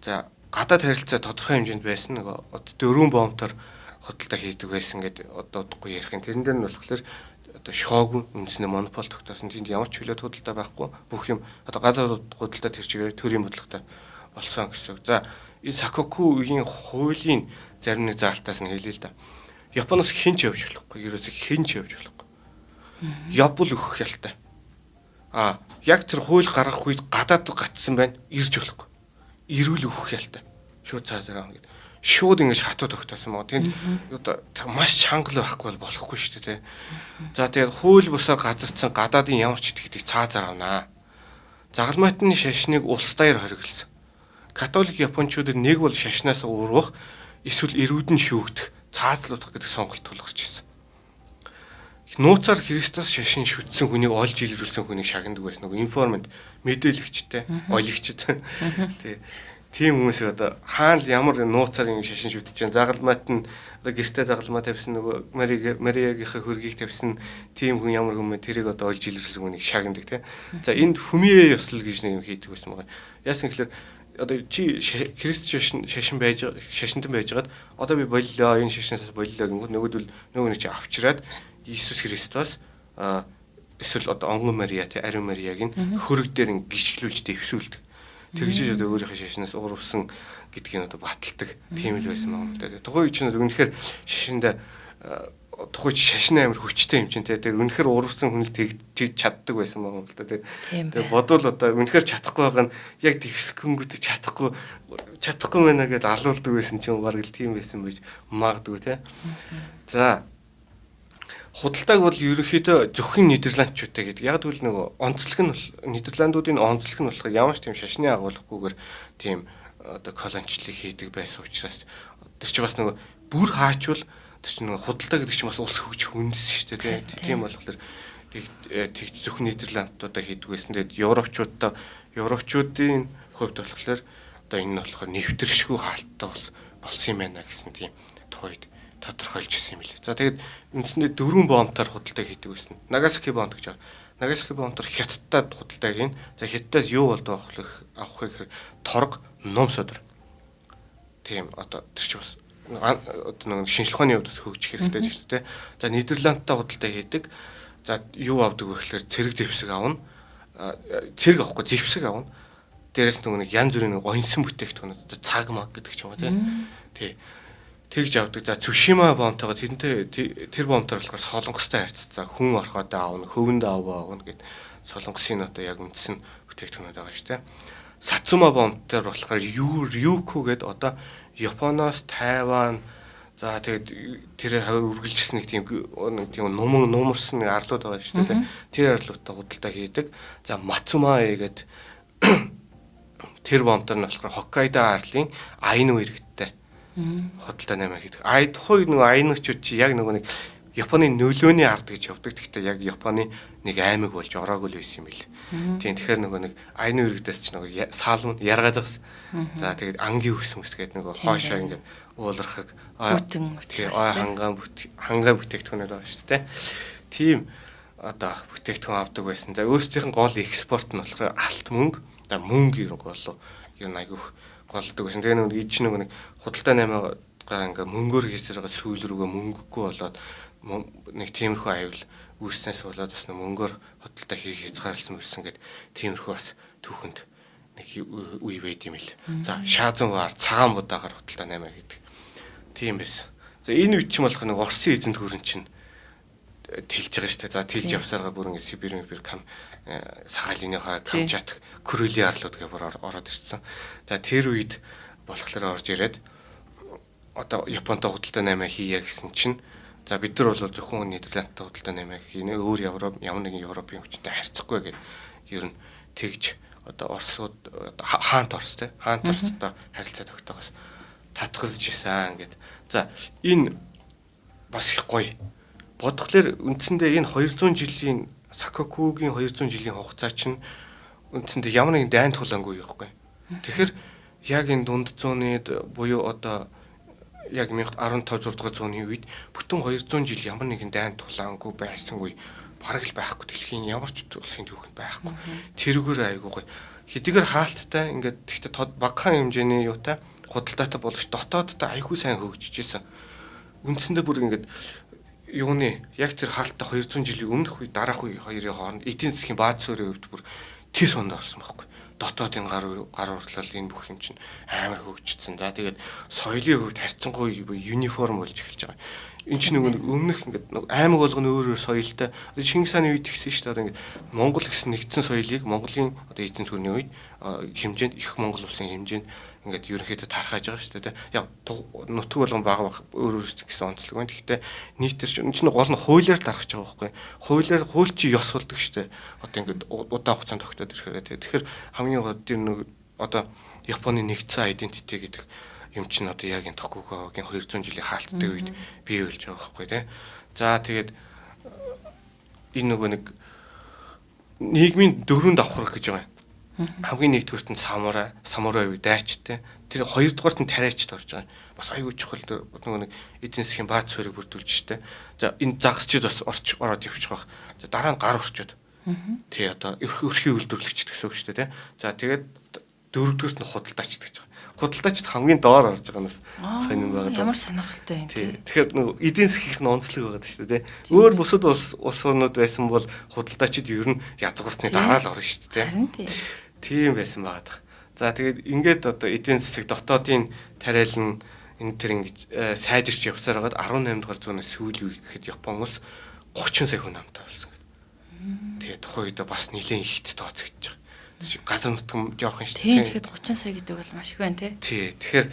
За гадаад харилцаа тодорхой хэмжээнд байсан. Нөгөө одоо 4 бомтоор худалдаа хийдэг байсан гэдээ одоо удахгүй ярих юм. Тэрэн дээр нь болохоор одоо шоогун үндсэндээ монопол тогтоосон. Тэнд ямар ч чөлөөт худалдаа байхгүй. Бүх юм одоо гадаад худалдаа тэр чигээр төрийн бодлоготой болсон гэсэн үг. За энэ Сакоку үеийн хуулийн зарим нэг заалтаас нь хэлээ л да. Японоос хэн ч явж болохгүй. Ерөөсөө хэн ч явж болохгүй. Явбал өгөх ялтай. А яг тэр хууль гаргах үед гадаад гацсан байна. Ирж болохгүй. Ирүүл өгөх ялтай. Шууд цаасаар аав гэд. Шууд ингэж хатуу тогтоосон байгаа. Тэнд одоо маш чанга байхгүй бол болохгүй шүү дээ, тэ. За тэгээд хууль бусаар газарцсан гадаадын ямар ч итгэдэг цаазаар авнаа. Загалмайтны шашныг улс даяар хориглосон. Католик японочдод нэг бол шашнаас урвах эсвэл эрүүдэн шүүгдэх, цаазлуулах гэдэг сонголт тулгарч ирсэн. Нууцаар Христос шашин шүтсэн хүнийг олж илрүүлсэн хүнийг шагнадаг байсан. Нөгөө информант, мэдээлэгчтэй, олигчд. Тий. Тийм хүмүүс одоо хаана л ямар нууцаар юм шашин шүтэж чинь загалмайт нь одоо гэртээ загалмай тавьсан нөгөө Мариагийнхаа хөргийг тавьсан тийм хүн ямар хүн бэ тэрийг одоо олж илрүүлсэн хүнийг шагнадаг тий. За энд хүмээ ёслол гэж нэг юм хийдэг байсан байгаа. Яасан гэхээр одоо чи Христ шашин байж шашинтан байжгаад одоо би боллоо энэ шашинаас боллоо гингүүд нөгөөдөл нөгөө нэг чи авчираад Иесус Христос эсвэл одоо онгон Мария тий ариун Мариаг нь хөрөг дээр гიშгэлүүлж дэвсүүлдэг. Тэгжиж одоо өөрийнхөө шашнаас урвсан гэдгийг одоо баталдаг тийм л байсан байгаа юм л да. Тухайн үе чинь үнэхээр шашиндаа тухайн шашин амар хүчтэй юм чинь тий. Тэр үнэхээр урвсан хүн л тэгж чаддаг байсан байгаа юм л да. Тэгээ бодвол одоо үнэхээр чадахгүй байгаа нь яг тэгсгэнгүүтээ чадахгүй байна гэдээ алуулдаг байсан чинь бараг л тийм байсан байж магадгүй тий. За худалдааг бол ерөнхийдөө зөвхөн нидерландчуудтай гэдэг. Яг тэгвэл нөгөө онцлог нь нидерландуудын онцлог нь болохоор ямар ч тийм шашны агуулгахгүйгээр тийм одоо колоничлыг хийдэг байсан учраас тэр чинь бас нөгөө бүр хаачвал тэр чинь нөгөө худалдаа гэдэг чинь бас улс хөгжих үндэс шүү дээ. Тийм болохоор тэг зөвхөн нидерландуудаа хийдэг байсан. Тэгээд европчуудын хувьд болохоор одоо энэ нь болохоор нэвтэршгүй хаалттай болсон юм байна гэсэн тийм тухайд тодорхойлж ирсэн юм билээ. За тэгээд үндсэндээ 4 бомтоор худалдаа хийдэг байсан. Нагасаки бомт гэж байна. Нагасаки бомтоор Хятадтай худалдаа хийн. За Хятадаас юу болдоо авах вэ гэхээр торг, ном содор. Тийм одоо тэр чинь бас одоо нэг шинжлэх ухааны хувьд бас хөгжих хэрэгтэй шүү дээ. За Нидерландтай худалдаа хийдэг. За юу авдаг вэ гэхээр цэрэг зэвсэг авна. Цэрэг авахгүй зэвсэг авна. Дээрээс нэг янз бүрийн нэг оньсон бүтээгдэхүүн цаг маг гэдэг ч юм уу тийм. Тий. Тэгж авдаг. За Цүшима бомтойгоо тэрнтэй тэр бомтоор болохоор Солонгостой харьцсан. Хүн ороход аавна, хөвөнд аавна гэд Солонгосын одоо яг үндсэн бүтээгдэхүүнүүд байгаа шүү дээ. Сацума бомтоор болохоор Рюку гэд одоо Японоос Тайван за тэгээд тэр хавар үргэлжлсэн нэг тийм нумарсан нэг арлууд байгаа шүү дээ. Тэр арлуудтай худалдаа хийдэг. За Мацумаэ гэд тэр бомтоор нь болохоор Хоккайдо арлын Айну иргэдтэй худалдаа наймаа хийдэг. Ай тухайн нөгөө айнуучууд чи яг нөгөө нэг Японы нөлөөний ард гэж явдаг. Гэхдээ яг Японы нэг аймаг болж ороогүй л байсан юм бил. Тийм тэгэхээр нөгөө нэг айну иргэдээс чи нөгөө саалман яргаазгас. За тэгээд ангийн ус мэс гэдэг нөгөө хоошоо ингээд уулархаг бүтэн ой хангаан бүтээгдэхүүнүүд байгаа шүү дээ. Тийм одоо бүтээгдэхүүн авдаг байсан. За өөрсдийнх нь гол экспорт нь болохоор алт мөнгө. За мөнгө ер нь голлоо. Ер нь айгүйх голдог байсан. Тэгээ нөгөө иж нөгөө нэг худалдаа наймаагаа ингээ мөнгөөр хийсээр байгаа сүүл рүүгээ мөнгөгүй болоод нэг тиймэрхүү аюул үүснээс болоод бас мөнгөөр худалдаа хийх хязгаарласан мөрсөн гэд тиймэрхүү бас түүхэнд нэг үе байд юм л. За шаазан вар цагаан будаагаар худалдаа наймаа хийдэг. Тийм байсан. За энэ үе чинь болох нэг Оросын эзэнт гүрэн чинь тэлж байгаа шүү дээ. За тэлж явсараа бүр ингээ Сибирь мибир кам Сахалины хой Камчатк Курилийн арлууд гэх бүр ороод ирсэн. За тэр үед болохоор орж ирээд одоо Японтой худалдаа наймаа хийе гэсэн чинь за бид нар бол зөвхөн Нидерландтай худалдаа наймаа хийнэ, өөр Европ ямар нэгэн Европын хүчтэй харьцахгүй гэдэг ер нь тэгж одоо Оросууд хаант Орос те хаант Оростой харилцаа тогтоогоос татгаж исэн гэд. За энэ бас их гоё. Бодглохлоор үндсэндээ энэ 200 жилийн Сакокугийн 200 жилийн хугацаа чинь үндсэндээ ямар нэгэн дайн тулаангүй байхгүй. Тэгэхээр яг энэ дунд зууны буюу одоо яг 15 6 дугаар зууны үед бүтэн 200 жил ямар нэгэн дайн тулаангүй байсангүй бараг л байхгүй, дэлхийн ямар ч улсын түүхэнд байхгүй. Тэрүүгээр айгуу гоё. Хэдийгээр хаалттай ингээд тэгтээ тод багахан хэмжээний юутай худалдаатай боловч дотооддоо айгүй сайн хөгжиж исэн. Үндсэндээ бүр ингээд юуны яг тэр хаалттай 200 жилийн өмнөх үе дараах үе хоёрын хооронд эдийн засгийн бааз суурийн хувьд бүр тэс онд болсон байхгүй. Дотоодын гар урлал энэ бүх юм чинь амар хөгжсөн. За тэгээд соёлын хувьд харьцангуй юниформ болж эхэлж байгаа. Энэ чинь нөгөө өмнөх ингээд аймаг болгоно өөр өөр соёлтой. Одоо Чингис хааны үед тэгсэн шүү дээ. Одоо ингээд Монгол гэсэн нэгдсэн соёлыг Монголын одоо эзэн төрний үед хэмжээнд их Монгол улсын хэмжээнд ингээд ерөнхийдөө тархааж байгаа шүү дээ. Яг нутаг болгон бага бага өөр өөр гэсэн онцлог байна. Гэхдээ нийтэр чинь энэ чинь гол нь хуулиар л тархаж байгаа байхгүй. Хуулиар хууль чи ёс болдог шүү дээ. Одоо ингээд удаан хугацаанд тогтоод ирэхээр тийм. Тэгэхээр хамгийн гол тэр нэг одоо Японы нэгдсэн identity гэдэг юм чинь одоо яг энэ Токугавагийн 200 жилийн хаалттай үед бий болж байгаа байхгүй тий. За тэгээд энэ нөгөө нэг нийгмийн дөрөв давхарга гэж байгаа юм. Хамгийн нэгдүгüрт нь самурай, самурай үе дайчтай. Тэр хоёрдугаарт нь тариачд орж байгаа. Бас аюул чухал нөгөө нэг эдийн засгийн бааз суурийг бүрдүүлж штэ. За энэ загасчид бас орч ороод явчих байх. За дараа нь гар урчууд. Тий одоо өрхийн үйлдвэрлэгчд гэсэн үг штэ тий. За тэгээд дөрөвдүгüрт нь худалдаачд гэж байгаа. Худалдаачд хамгийн доор орж байгаа нь сонирн байгаа. Ямар сонирхолтой юм тий. Тэгэхээр нөгөө эдийн засгийн нь онцлог байгаа шүү дээ тий. Өөр бусад улс орнууд байсан бол худалдаачид ер нь язгууртны дараа л орно шүү дээ. Харин тий. Тийм байсан байгаа. За тэгээд ингээд одоо эдийн засаг дотоодын тариалан энэ төр ингэж сайжирч явсаар байгаад 18 дугаар зууны сүүлийн үе гэхэд Япон улс 30 сая хүн амтай болсон гэдэг. Тэгээд тухайн үед бас нэлээд ихт тооцогдож байгаа. Газар нутг жоох юм шүү дээ. Тэгэхээр 30 сая гэдэг бол маш их байна тий. Тий. Тэгэхээр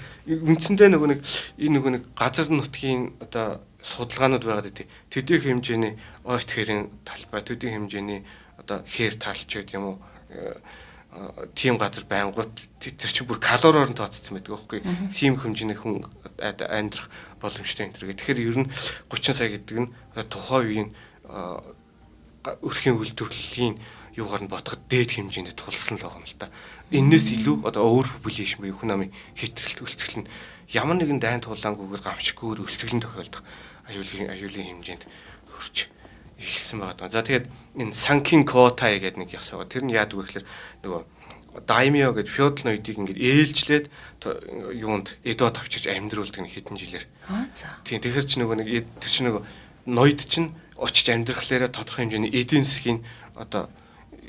үндсэндээ нөгөө нэг энэ нөгөө нэг газар нутгийн одоо судалгаанууд байгаад байдаг. Төдий хэмжээний ойт хэрийн талбай, төдий хэмжээний одоо хээр талч гэдэг юм уу тийм газар байнгут тэр чинь бүр калориор нь тооцсон байдаг байхгүй. Тийм хэмжээний хүн амьдрах боломжтой энэ төр. Тэгэхээр ер нь 30 сая гэдэг нь тухайн үеийн өрхийн үйлдвэрлэлийн юугаар нь бодоход дээд хэмжээнд тулсан л байгаа юм л та. Энээс илүү одоо over population буюу хүн амын хэтрэлт өлсгөл нь ямар нэгэн дайн тулаангүйгээр гамшиггүйгээр өлсгөлэн тохиолдох аюулын хэмжээнд хүрч эхэлсэн байгаа. За тэгээд энэ Санкин Котай гэдэг нэг ёс байгаа. Тэр нь яадаг вэ гэхээр нөгөө даймио гэдэг феодал ноёдыг ингээд ээлжлээд юунд Эдод авчирч амьдруулдаг нэг хэдэн жилээр. Аа за. Тийм тэгэхээр чи нөгөө нэг тэр чи нөгөө ноёд чинь очиж амьдрахлаараа тодорхой хэмжээний эдийн засгийн одоо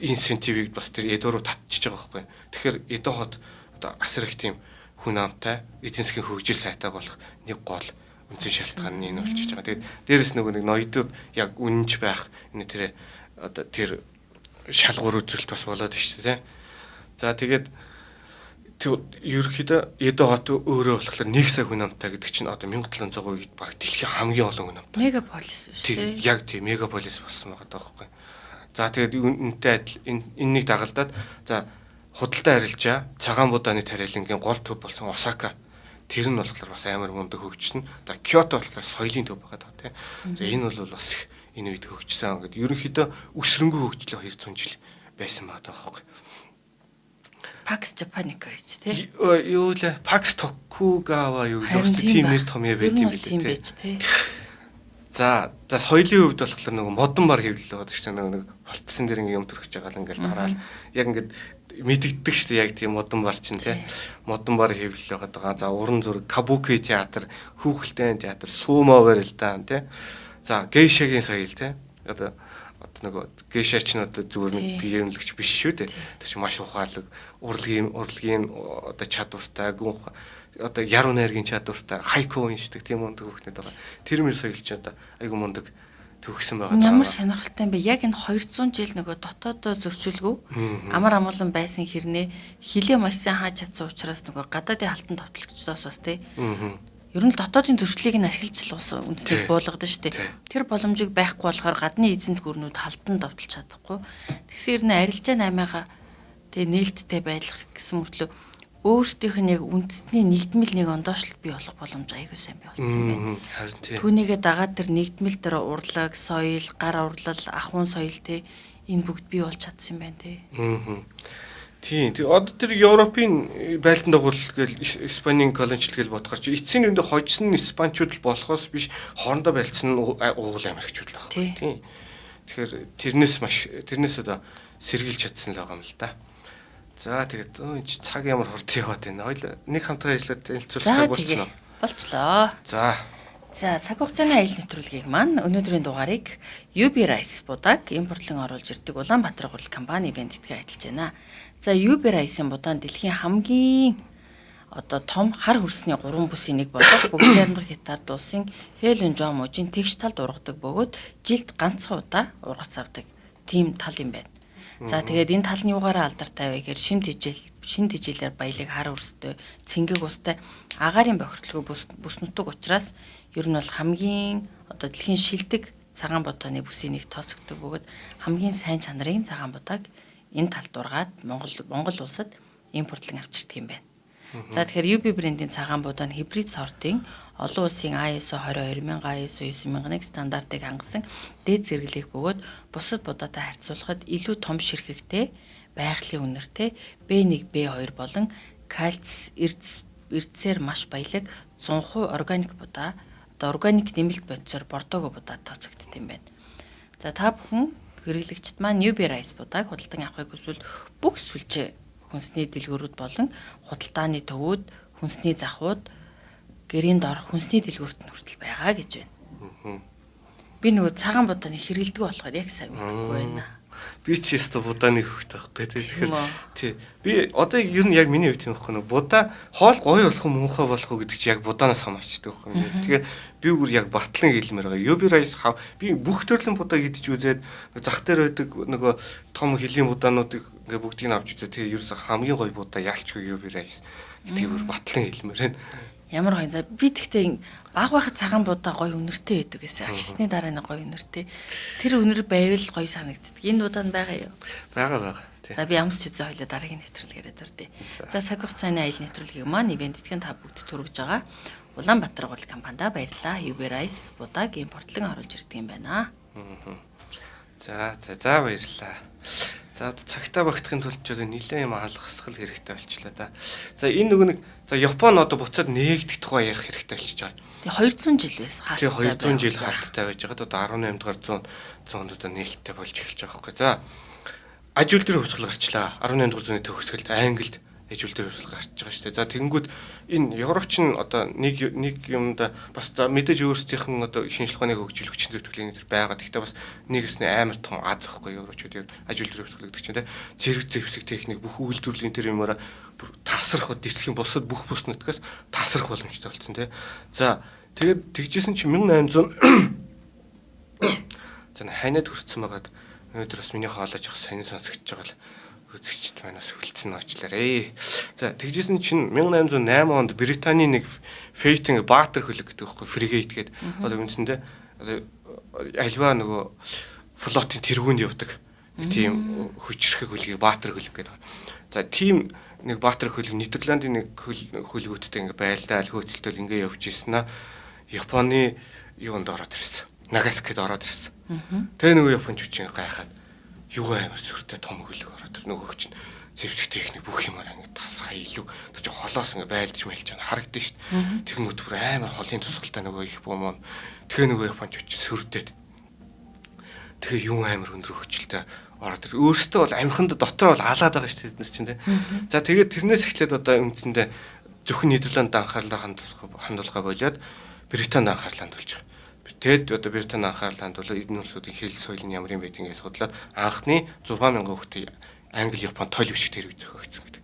инсентивийг бас тэр Эдо руу татчихж байгаа байхгүй. Тэгэхээр Эдо хот одоо асар их тийм хүн амтай эдийн засгийн хөгжил сайтай болох нэг гол үндсэн шалтгаан нь энэ болчихж байгаа. Тэгээд дээрэс нөгөө нэг ноёдод яг үнэнч байх энэ тэр одоо тэр шалгуур үзүүлэлт бас болоод шүү дээ. За тэгээд ерөнхийдөө Эдо хот өөрөө болохоор 1 сая хүн амтай гэдэг чинь одоо 1700 үед бараг дэлхийн хамгийн олон хүн амтай. Мегаполис шүү дээ. Яг тийм мегаполис болсон байгаа даахгүй. За тэгээд энэтэй адил энэнийг дагалдаад за худалдаа арилжаа цагаан будааны тариалангийн гол төв болсон Осака. Тэр нь болохоор бас амар мундаг хөгжсөн. За Киото болохоор соёлын төв байгаа даа тий. За энэ бол бас их энэ үед хөгжсөн гэдэг. Ерөнхийдөө өсрөнгөө хөгжлөө 200 жил байсан байгаа даахгүй. Pax Japonica гэж тий. Юу лээ Pax Tokugawa юу гэдэг бас тийм нэр томьёо байт юм билээ тий. За за соёлын хувьд болохоор нөгөө модон бар хэвлэл байгаа шүү дээ. Нөгөө нэг болтсон дээр ингээ юм төрөж байгаа л ингээл дараал яг ингээд мэдэгддэг шүү дээ. Яг тийм модон бар чинь тий. Модон бар хэвлэл байгаа даа. За уран зураг, кабуки театр, хүүхэлдэйн театр, сумо барилдаан тий. За гейшагийн соёл тий. Одоо нөгөө гейша ч нь одоо зүгээр нэг бие үнэлэгч биш шүү дээ. Тэр чинь маш ухаалаг, урлагийн одоо чадвартай, гүн одоо яруу найргийн чадвартай, хайку уншдаг тийм мундаг хүүхнүүд байгаа. Тэр мөр соёл чинь одоо айгу мундаг төгссөн байгаа. Ямар сонирхолтой юм бэ? Яг энэ 200 жил нөгөө дотоодоо зөрчилгүй амар амгалан байсан хэрнээ хилээ маш сайн хааж чадсан учраас нөгөө гадаадын халтан товтлогчдоос бас тий. Ер нь л дотоодын зөрчлийг нь ашиглаж л улс үндэснийг буулгадаг шүү дээ. Тэр боломжийг байхгүй болохоор гадны эзэнт гүрнүүд халдан довтолж чадахгүй. Тэгсээр нь арилжаа 8-аа тэгээ нээлттэй байлгах гэсэн мөртлөө өөрсдийнх нь яг үндэстний нэгдмэл нэг ондоошлт бий болох боломж аягүй сайн бий болсон байна. Харин тий. Түүнийгээ дагаад тэр нэгдмэл дээр урлаг, соёл, гар урлал, ахуйн соёл те энэ бүгд бий болж чадсан юм байна те. Тийм. Тэг одоо тэр Европын байлдан дагуул гээл Испанийн колоничлал гээл бодохоор чи эцсийн нүндэ хожсон нь испанчууд л болохоос биш хоорондоо байлцсан нь уугуул америкчууд л байхгүй. Тийм. Тэгэхээр тэрнээс маш тэрнээс одоо сэргийлж чадсан л байгаа юм л да. За тэгээд энэ чи цаг ямар хурд яваад байна. Хоёул нэг хамтран ажиллаад танилцуулах За цаг болсон тэгээ уу? болчлоо. За. За цаг хугацааны аялал нэвтрүүлгийг маань өнөөдрийн дугаарыг UB Rice будааг импортлон оруулж ирдэг Улаанбаатар гурил компани ивент итгэн ажиллаж байна. За UB Rice-ын будаан дэлхийн хамгийн одоо том хар хөрсний 3 бүсийн нэг болох бүгд найрамдах хятад улсын Хэлэнжон мужийн тэгш талд ургадаг бөгөөд жилд ганцхан удаа ургац авдаг тийм тал юм байна. За тэгээд энэ тал нь юугаараа алдартай вэ гэхээр шим тэжээлээр баялаг хар хөрстэй, цэнгэг устай агаарын бохирдлого бүс нутаг учраас ер нь бол хамгийн одоо дэлхийн шилдэг цагаан будааны бүсийн нэг тооцогддог бөгөөд хамгийн сайн чанарын цагаан будааг энэ талд ургаад Монгол улсад импортлон авчирдаг юм байна. За тэгэхээр UB брендийн цагаан будаа нь хибрид сортын олон улсын ISO 22000, ISO 9001 стандартыг хангасан дээд зэрэглэх бөгөөд бусад будаатай харьцуулахад илүү том ширхэгтэй, байгалийн үнэртэй B1, B2 болон кальц, эрдэсээр маш баялаг 100% органик будаа, одоо органик нэмэлт бодисоор бордоого будаа тооцогддог юм байна. За та бүхэн хэрэглэгчид маань UB Rice будааг худалдан авахыг хүсвэл бүх сүлжээ хүнсний дэлгүүрүүд болон худалдааны төвүүд, хүнсний захууд, гэрийн дор хүнсний дэлгүүрт нь хүртэл байгаа гэж байна. Би нөгөө цагаан будааны хэрэгэлдэг болохоор яг сайн мэдэхгүй байна. Би ч өстө будааны хөвгт байхгүй тий. Тийм Тэгэхээр үү? тий. Би одоо ер нь яг миний хувьд тийм байхгүй нэг будаа хоол гоё болох уу муухай болох уу гэдэг чи яг будаанаас хамаарчдаг байхгүй юм. Тэгэхээр би бүр яг батлан хэлмээр байгаа. UB Rice би бүх төрлийн будаа идэж үзээд зах дээр байдаг нөгөө том хөлийн будаануудыг ингээ бүгдийг нь авч үзээ. Тэгээ ерөөсө хамгийн гоё будаа яалчгүй UB Rice гэдгийг бүр батлан хэлмээр байна. Ямар гоё. За би тэгтээ баг байхад цагаан будаа гоё үнэртэй байдаг гэсэн. Агшсны дараа нэг гоё үнэртэй. Тэр үнэр байвал гоё санагддаг. Энэ будаа нь байгаа юу? Байгаа. Тий. За би амсч үзээ хоёлаа дараагийн нэвтрүүлгээрээ дурдъя. За цаг хугацааны аялал нэвтрүүлгийг маань ивент итгэн та бүгд түргэж байгаа. Улаанбаатар гурил компанида баярлалаа. UB Rice будааг импортлон оруулж ирдэг юм байна. За баярлалаа. За одоо цагтаа багтахын тулд ч одоо нэлээд юм алгасгал хэрэгтэй болчлаа да. За энэ нөгөө нэг за Япон одоо буцаад нээгдэх тухай ярих хэрэгтэй болчихж байгаа. Тэгээ 200 жил байсан хаалттай. Тэгээ 200 жил хаалттай байж байгаад одоо 18 дугаар зуунд одоо нээлттэй болж эхэлж байгаа байхгүй. За аж үйлдвэрийн хувьсгал гарчлаа. 18 дугаар зууны төгсгөлд Англид аж үйлдвэрийн хувьсгал гарч байгаа шүү дээ. За тэгэнгүүт энэ Европч нь одоо нэг юмда бас за мэдээж өөрсдийнх нь одоо шинжлэх ухааны хөгжил хүчин зүтгэлийн энэ төр байгаа. Гэхдээ бас нэг өсний амар том аз واخгүй Европчууд аж үйлдвэрийн хувьсгал гэдэг чинь те зэрэг зэвсэг техник бүх үйлдвэрлэлийн тэр юмараа бүр тасрах дэлхийн бусад бүх бус нутгаас тасрах боломжтой болсон те. За тэгээд тэгжсэн чинь 1800 за ханиад хүрсэн байгаад өнөөдөр бас миний хоолой жоох сонин сонсогдож байгаа л үзэгчд маань бас хүлцэн уучлаарай. За тэгжсэн чинь 1808 онд Британий нэг Фейтинг Баатар хөлөг гэдэг байхгүй фригейт гэдэг одоо үндсэндээ одоо альва нөгөө флотын тэргуунд явдаг тийм хүчрхэг хөлгийг Баатар хөлөг гэдэг. За тийм нэг Баатар хөлөг Нидерландын нэг хөлгүүдтэй ингээ байлдаал хөөцөлтөл ингээ явж ирсэн аа Японы юунд ороод ирсэн. Нагасакид ороод ирсэн. Тэгээ нөгөө японочууд чинь гайхаад юу амар сүртэй том хөлөг ороод ир нөгөө чинь зэвсэг техник бүх юмар ингэ тасгай илүү тэр чинь холоос ингэ байлдж мэлж байгаа харагдана шүү дээ. Тэгэнгүүт бүр амар холын тусгалтай нөгөө их бум. Тэгээ нөгөө японочууд чинь сүрдээд тэгээ юу амар өндөр хүчлээ ороод ир. Өөрөөсөө бол амханд дотор бол алаад байгаа шүү дээ тэд нар чинь тэ. За тэгээд тэрнээс эхлээд одоо үндсэндээ зөвхөн Нидерланд анхаарлаа хандуулгаа болоод Британд анхаарлаа хандуулж байгаа. Тэгэд одоо Британи анхаарлаа хандуулаад эдгээр улсуудын хэл соёл нь ямар юм байдгийг ингэ судлаад анхны 6000 хүүхдээ Англи, Япон тойл бишг тэр үе зохиогдсон гэдэг.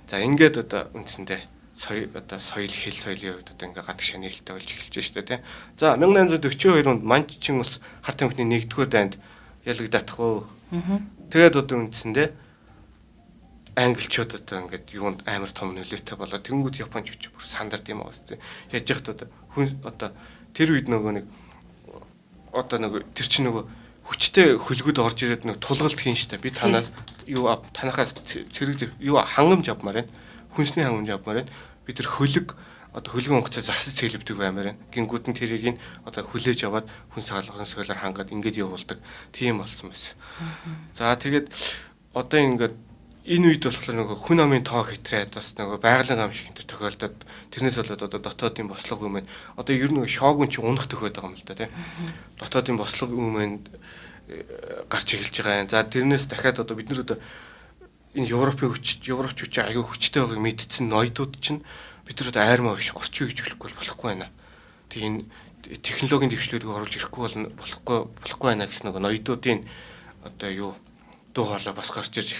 За ингээд одоо үндсэндээ соёл одоо соёл хэл соёлын хувьд одоо ингээ гадагшаа нээлттэй болж эхэлж штэ тий. За 1842 онд Манчин улс хар тамхины нэгдүгээр дайнд ялагдах уу. Тэгээд одоо үндсэндээ англичууд одоо ингээд юунд амар том нөлөөтэй болоо тэнгууд японочууд бүр сандард юм аа үстэй. Яаж яхад одоо хүн одоо тэр үед нөгөө нэг одоо нөгөө тэр чинь нөгөө хүчтэй хөлгөд орж ирээд нэг тулгалт хийн штэ. Би танаас юу танахаас цэрэг юу хангамж авмаар байна. Хүнсний хангамж авмаар байна. Би тэр хөлөг одоо хөлгөн онгоцоо засаж цэлбдэг баймаар байна. Гингүүд нь тэрийг нь одоо хүлээж аваад хүн сагалгын хангаад ингээд явуулдаг. Тийм болсон байсан. За тэгээд одоо ингээд энэ үед болохоор нөгөө хүн амын тоо хэтрээд бас нөгөө байгалийн гам шиг энэ тохиолдоод тэрнээс болоод одоо дотоодын бослого юм байна. Одоо ер нь нөгөө шоогүн чи унах төхөөд байгаа юм л да тий. Дотоодын бослого юм байна гарч эхэлж байгаа юм. За тэрнээс дахиад одоо бид нар одоо энэ Европын хүч, европчууд чи аюу хүчтэй байгааг мэдсэн ноёдууд чинь бид нар одоо айрмаа биш орчин үеж хүлэхгүй болохгүй байна. Тэг энэ технологийн дэвшлүүдийг оруулж ирэхгүй бол болохгүй байна гэсэн нөгөө ноёдуудын одоо юу дуу хоолой бас гарч ирж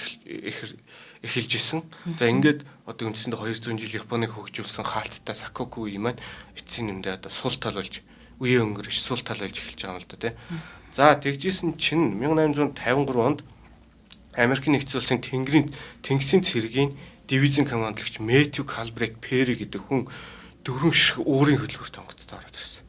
эхэлж исэн. За ингээд одоо үндсэндээ 200 жил Японыг хөгжүүлсэн хаалттай Сакоку үе маань эцсийн нэмдээ одоо сул тал болж үе өнгөрч сул тал болж эхэлж байгаа юм л да тий. За тэгжсэн чинь 1853 онд Америкийн нэгдсэн улсын тэнгисийн цэргийн дивизийн командлагч Мэтью Калбрейт Перри гэдэг хүн дөрвөн ширхэг уурын хөдөлгөөрт онгоцтой ороод ирсэн.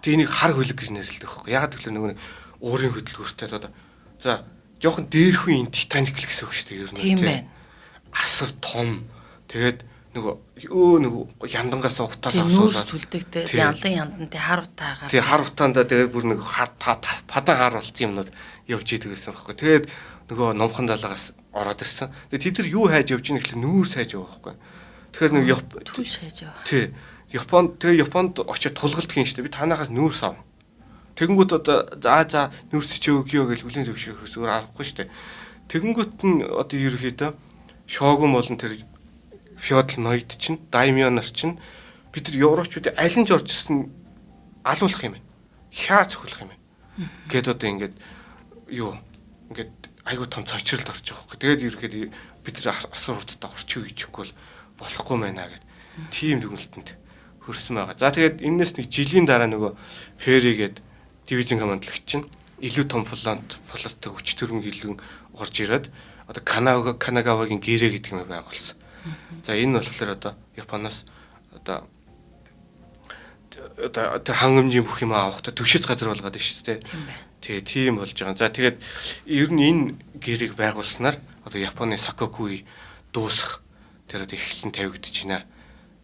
Тэг энийг хар хөлөг гэж нэрлэдэг байхгүй. Ягаад гэвэл нөгөө уурын хөдөлгөөртэй одоо за жоохон дээрхүү энэ Титаник л гэсэн үг шүү дээ ер нь тийм. Асар том. Тэгээд нөгөө яндангаас утаас авсуулаад зүлдэг те янлан яндан те хар утаагаар. Тий хар утаандаа тэгээд бүр нэг хар падан хар болсон юмнууд явж идэг гэсэн байхгүй. Тэгээд нөгөө номхон далаагаас ороод ирсэн. Тэгээд тэд нар юу хайж явж ийн гэхэл нүүрс хайж яваа байхгүй. Тэгэхээр нөгөө түл хайж яваа. Тий. Японд тэгээ Японд очиод тулгалт хийн шүү дээ. Би танахаас нүүрс ав. Тэгэнгүүт одоо за нүүрс чи өгөө гэж хүлийн зөвшөөрөхөөс өөр аргагүй шүү дээ. Тэгэнгүүт нь одоо ерөөхдөө шоогун болон тэр феодал ноёд чинь, даймё нар чинь бид нар европчуудын аль нь ч орж ирсэн алуулах юм байна. Хяа цохиулах юм байна. Гэт одоо ингээд юу ингээд айгуу том цочролд орж байгаа хөөх. Тэгээд ерөөхдөө бид нар асар хурдтай орчих хийчихгүй бол болохгүй байна гэд тийм дүгнэлтэнд хөрсөн байгаа. За тэгээд энэс нэг жилийн дараа нөгөө Ферри гээд дивизийн командлагч чинь илүү том флоттой хүч төрөн гэлэн орж ирээд одоо Канагавагийн гэрээ гэдэг юм байгуулсан. За энэ нь болохоор одоо Японоос одоо тэр хангамжийн бүх юм авахдаа түшиц газар болгоод байна шүү дээ. Тэгээ тийм болж байгаа. За тэгээд ер нь энэ гэрээг байгуулснаар одоо Японы Сакоку үе дуусах тэр одоо эхлэн тавигдаж байна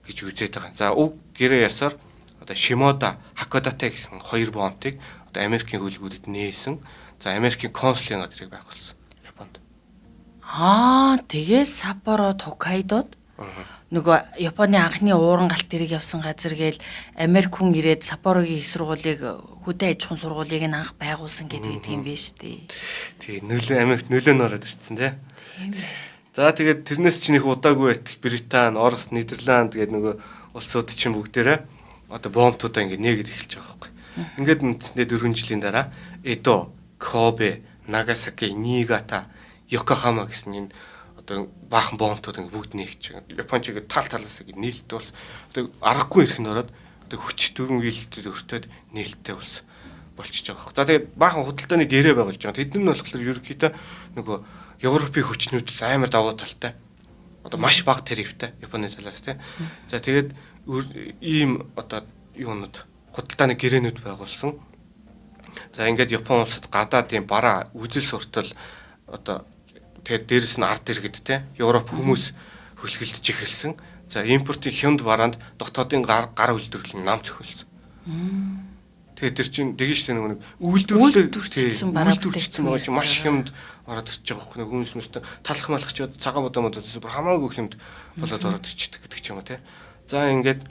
гэж үзээд байгаа. За уг гэрээ ясаар одоо Шимода, Хакодате гэсэн хоёр бомбыг одоо Америкийн хөлгүүдэд нээсэн. За Америкийн консулын газрыг байгуулсан Японд. Аа, тэгээ Саппоро, Токайдод нөгөө Японы анхны ууран галт тэрэг явсан газар гээл Америк хүн ирээд Саппорогийн их сургуулийг хөдөө аж ахуйн сургуулийг нь анх байгуулсан гэдэг юм биш үү? Тий, нөлөө Америкт нөлөө нь ороод ирсэн тий. Тийм ээ. За тэгээд тэрнээс чинь их удаагүй байтал Британи, Орос, Нидерланд гэдэг нөгөө улсууд чинь бүгдээрээ одоо бомбтуудаа ингээд нээгээд эхэлж байгаа байхгүй. Ингээд үндсэндээ 4 жилийн дараа Эдо, Кобе, Нагасаки, Нигата, Йокохама гэсэн энэ одоо баахан бомбтууд ингээд бүгд нээгч байгаа. Японч ингээд тал талаас ингээд нээлттэй болсон. Одоо аргагүй ирэхэд ороод одоо хүч дөрвөн нийлэлтэд өртөөд нээлттэй болсон болчихж байгаа байхгүй. За тэгээд баахан худалдааны гэрээ байгуулж байгаа. Тэд нар нь болохоор ерөнхийдөө нөгөө Европын хүчнүүд амар давуу талтай. Одоо маш бага тарифтай Японы талаас тий. За тэгээд ийм одоо юунууд худалдааны гэрээнүүд байгуулсан. За ингээд Япон улсад гадаадын бараа үзэл суртал одоо тэгээд дээрэс нь ард иргэд те Европ хүмүүс хөлгөлдөж эхэлсэн. За импортын хямд бараанд дотоодын гар үйлдвэрлэл нь нам цохиулсан. Тэгээд тэр чинь тэгэн штэ нөгөө нэг үйлдвэрлэсэн бараа бүтээгдэхүүн маш хямд ороод ирж байгаа хөх нэг хүмүүс мэт талах малах ч цагаан модоо модоо бүр хамаагүй хямд болоод ороод ирчихдэг гэдэг ч юм уу те. За ингээд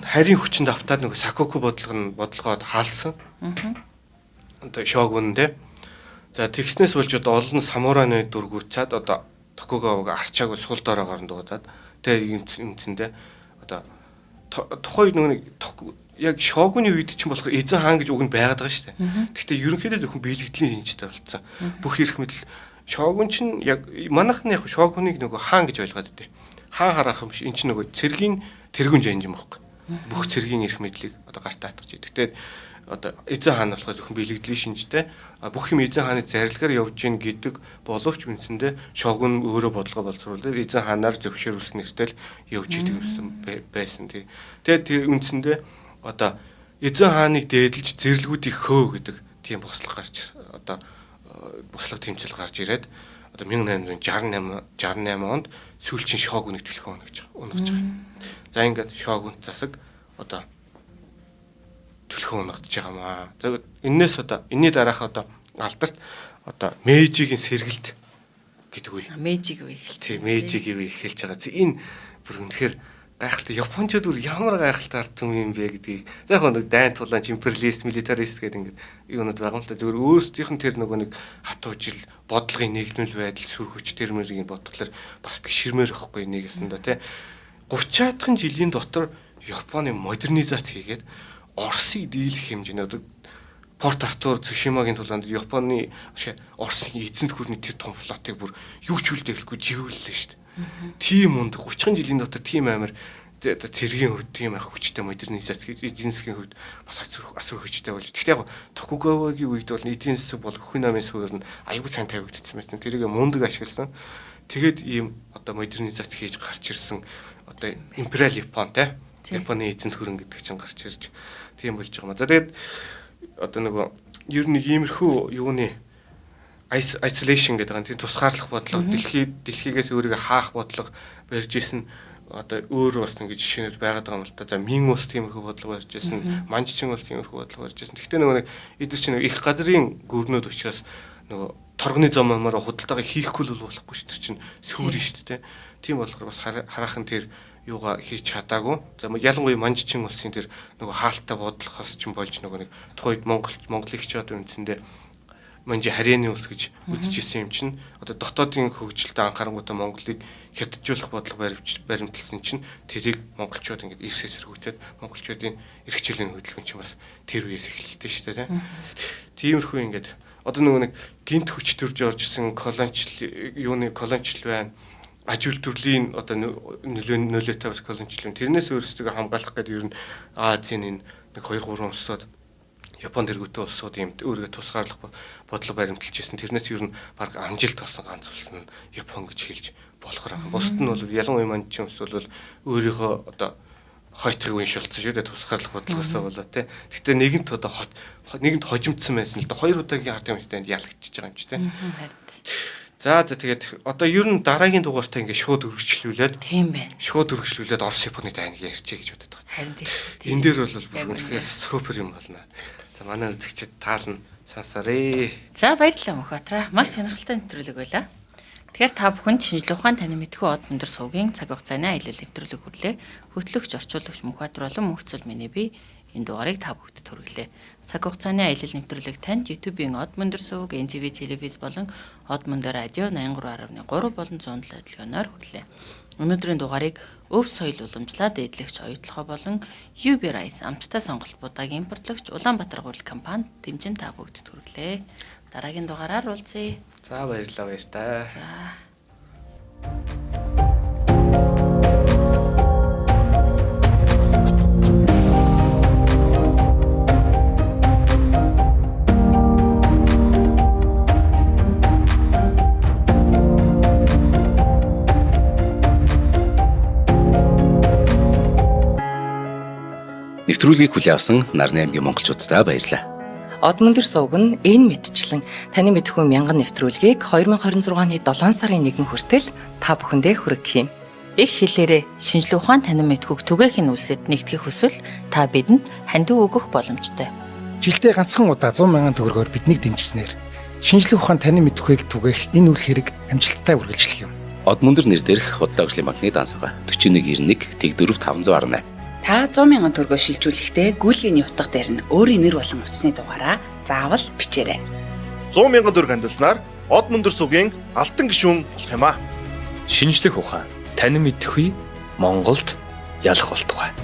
харийн хүчинд автаад нөгөө Сакоку бодлого нь бодлогоод хаалсан. Одоо шогүн те. За тэгснээс болж одоо олон самурайны дүргүүцээд одоо Токугаваг арчаагүй сул дороогоор нь дуудаад тэгээ үндсэндээ одоо тухайн нөгөө нэг яг шогүны үед чинь болохоор эзэн хаан гэж үг нь байгаад байгаа шүү дээ. Гэхдээ ерөнхийдөө зөвхөн биелэгдлийн шинжтэй болцсон. Бүх эрх мэдэл шогүн чинь яг манайх нь яг шогүныг нөгөө хаан гэж ойлгоод идэв. Хаан хараах юм биш. Эн чинь нөгөө цэргийн тэргүүн жанж юм байхгүй. Бүх цэргийн эрх мэдлийг одоо гартаа татгаж идэг. Тэгээд одоо эзэн хаан болохоор зөвхөн бэлгэдлийн шинжтэй бүх юм эзэн хааны зарилгаар явж гин гэдэг боловч үндсэндээ шогун өөрөө бодлого боловсруулаад эзэн хаанаар зөвшөөрүүлсэн нэртэй л явж идэг гэсэн байсан тий. Тэгээд тэр үндсэндээ одоо эзэн хааныг дээдэлж зэрлгүүдийг хөө гэдэг тийм бослого гарч одоо бослого тэмцэл гарч ирээд одоо 1868 68 онд сүүлчийн шогуныг төлхөө унагж байгаа. За ингээд шогунт засаг одоо төлхөө унагдж байгаа маа. За энээс одоо энэний дараах одоо алдарт одоо Мэйжигийн сэргэлт гэдэг үе. Мэйжигийн үе эхэлж. Тийм, Мэйжигийн үе эхэлж байгаа. Энэ бүр үнэхээр гайхалтай. Япончууд бүр ямар гайхалтай ард түмэн юм бэ гэдгийг. За яг нэг дайн тулаанч, империалист, милитарист гэдэг ингээд юунууд байгаа юм л та. Зөвхөн өөрсдийнх нь тэр нөгөө нэг хатуужил, бодлогын нэгдмэл байдал, сүр хүч тэр мэрийг бодглохлоор бас биширмээр байхгүй нэг ясандаа тий. 30-аад жилийн дотор Японы модернизац хийгээд Оросыг дийлэх хэмжээний одоо Порт Артур Цушимагийн тулаанд Японы Оросын эзэнт гүрний тэр том флотыг бүр юу ч үлдээхгүй живүүллээ шүү дээ. Тийм мундаг 30 жилийн дотор тийм амар одоо цэргийн хувьд тийм ах хүчтэй модернизац эдийн засгийн хувьд бас асар хүчтэй болж. Гэхдээ яг Токугавагийн үед бол эдийн засаг бол хүн амын суурь нь аюул сайн тавигдсан байсан. Тэрийг мундаг ашигласан. Тэгээд ийм одоо модернизац хийж гарч ирсэн одоо империал Япон те Японы эзэнт гүрэн гэдэг чинь гарч ирж тийм болж байгаа юм. За тэгээд одоо нөгөө ер нь иймэрхүү юуны isolation гэдэг нь тийм тусгаарлах бодлого, дэлхийгээс өөрийгөө хаах бодлого барьж исэн одоо өөр бас ингэ жишээнүүд байгаад байгаа юм л та. За Мин улс тиймэрхүү бодлого барьж исэн, Манжчин улс тиймэрхүү бодлого барьж исэн. Гэхдээ нөгөө нэг эдгээр чинь их газрын гүрнүүд учраас нөгөө торгоны зам амаар худалдаагаа хийхгүй л болохгүй шүү дээ. Тэр чинь сүүрэн шүү дээ. Тийм болохоор бас хараахан тэр юугаа хийж чадаагүй. За ялангуяа Манжчин улсын тэр нөгөө хаалттай бодлохоос ч болж нөгөө нэг тухайд Монголыг ч одоо үндсэндээ Манжи харьяаны улс гэж үзэж исэн юм чинь одоо дотоодын хөгжилтөд анхаарангуйтай Монголыг хятажуулах бодлого баримтлсан чинь тэрийг монголчууд ингээд эрс эсэргүүцээд монголчуудын эрх чөлөөний хөдөлгөөн чинь бас тэр үеэс эхэллээ шүү дээ. Тиймэрхүү ингээд одоо нөгөө нэг гинт хүч төрж орж исэн колоничл юуны колоничл байна. Аж үйлдвэрлэлийн одоо нөлөөтэй бас колоничл. Тэрнээс өөрсдөө хамгаалах гэдэг ер нь Азийн энэ нэг 2 3 улсууд Япон тэргүүтэн улсууд ийм өөрийгөө тусгаарлах бодлого баримталж ирсэн. Тэрнээс ер нь баг амжилт болсон ганц улс нь Япон гэж хэлж болохоор байна. Бусд нь бол ялангуяа Манжийн улс бол өөрийнхөө одоо хойтхыг уншуулсан шүү дээ тусгаарлах бодлогоосоо болоо тий. Гэхдээ нэгэнт одоо нэгэнт хожимдсан байсан л да. Хоёр удаагийн хартын хүнтэнд ялагдчихж байгаа юм чи тий. За тэгээд одоо ер нь дараагийн дугаартаа ингээд шууд өргөжлүүлээд тийм байна. Шууд өргөжлүүлээд Орос Японы дайныг ярьчих гэж бодод байгаа. Харин тийм. Энэ дээр бол үнэхээр супер юм болно. За манай үзэгчид таална сонсоорой. За баярлалаа Мөнхбаатар. Маш сонирхолтой нэвтрүүлэг байлаа. Тэгэхээр та бүхэнд шинжлэх ухаан таны мэдхүй од өндөр сувгийн цаг хугацааны аялал нэвтрүүлэг хүрлээ. Хөтлөгч, орчуулагч Мөнхбаатар болон Мөнхцөл миний би энэ дугаарыг та бүгдэд хүргэлээ. Цаг хугацааны аялал нэвтрүүлэг танд YouTube-ийн од өндөр сувг, NTV телевиз болон од өндөр радио 83.3 болон 107 хөдөлгөөнөөр хүрлээ. Өнөөдрийн дугаарыг өв соёл уламжлаа дээдлэгч оюутлогоо болон UB Rice амттай сонголт будааг импортлогч Улаанбаатар гурил компани дэмжин та бүгдэд хүргэлээ. Дараагийн дугаараар уулзъя. За баярлалаа баяртай. За. Нэвтрүүлгийг хүлээн авсан Нарны аймгийн монголчууддаа баярлалаа. Од мөндөр сувг нь энэ мэтчлэн таны мэдхүй мянган нэвтрүүлгийг 2026 оны 7 сарын 1 хүртэл та бүхэндээ хүргэх юм. Их хэлээрээ шинжлэх ухаан танин мэдхүйг түгээхийн үлсэд нэгтгэх хүсвэл та бидэнд хандив өгөх боломжтой. Жилдээ ганцхан удаа 100 мянган төгрөгөөр биднийг дэмжсэнээр шинжлэх ухаан танин мэдхүйг түгээх энэ үйл хэрэг амжилттай үргэлжлэх юм. Од мөндөр нэр дээрх худлаа хөгжлийн банкны данс байгаа. 4191 Тэг4 518. Та 100 мянган төгрөгөөр шилжүүлэхдээ гүйлгээний утга дээр нь өөрийн нэр болон утасны дугаараа заавал бичээрэй. 100 мянган төгрөг хандилснаар од мөндөр сувгийн алтан гишүүн болох юм аа. Шинжлэх ухаан танин мэдхүй Монголд ялах болтугай.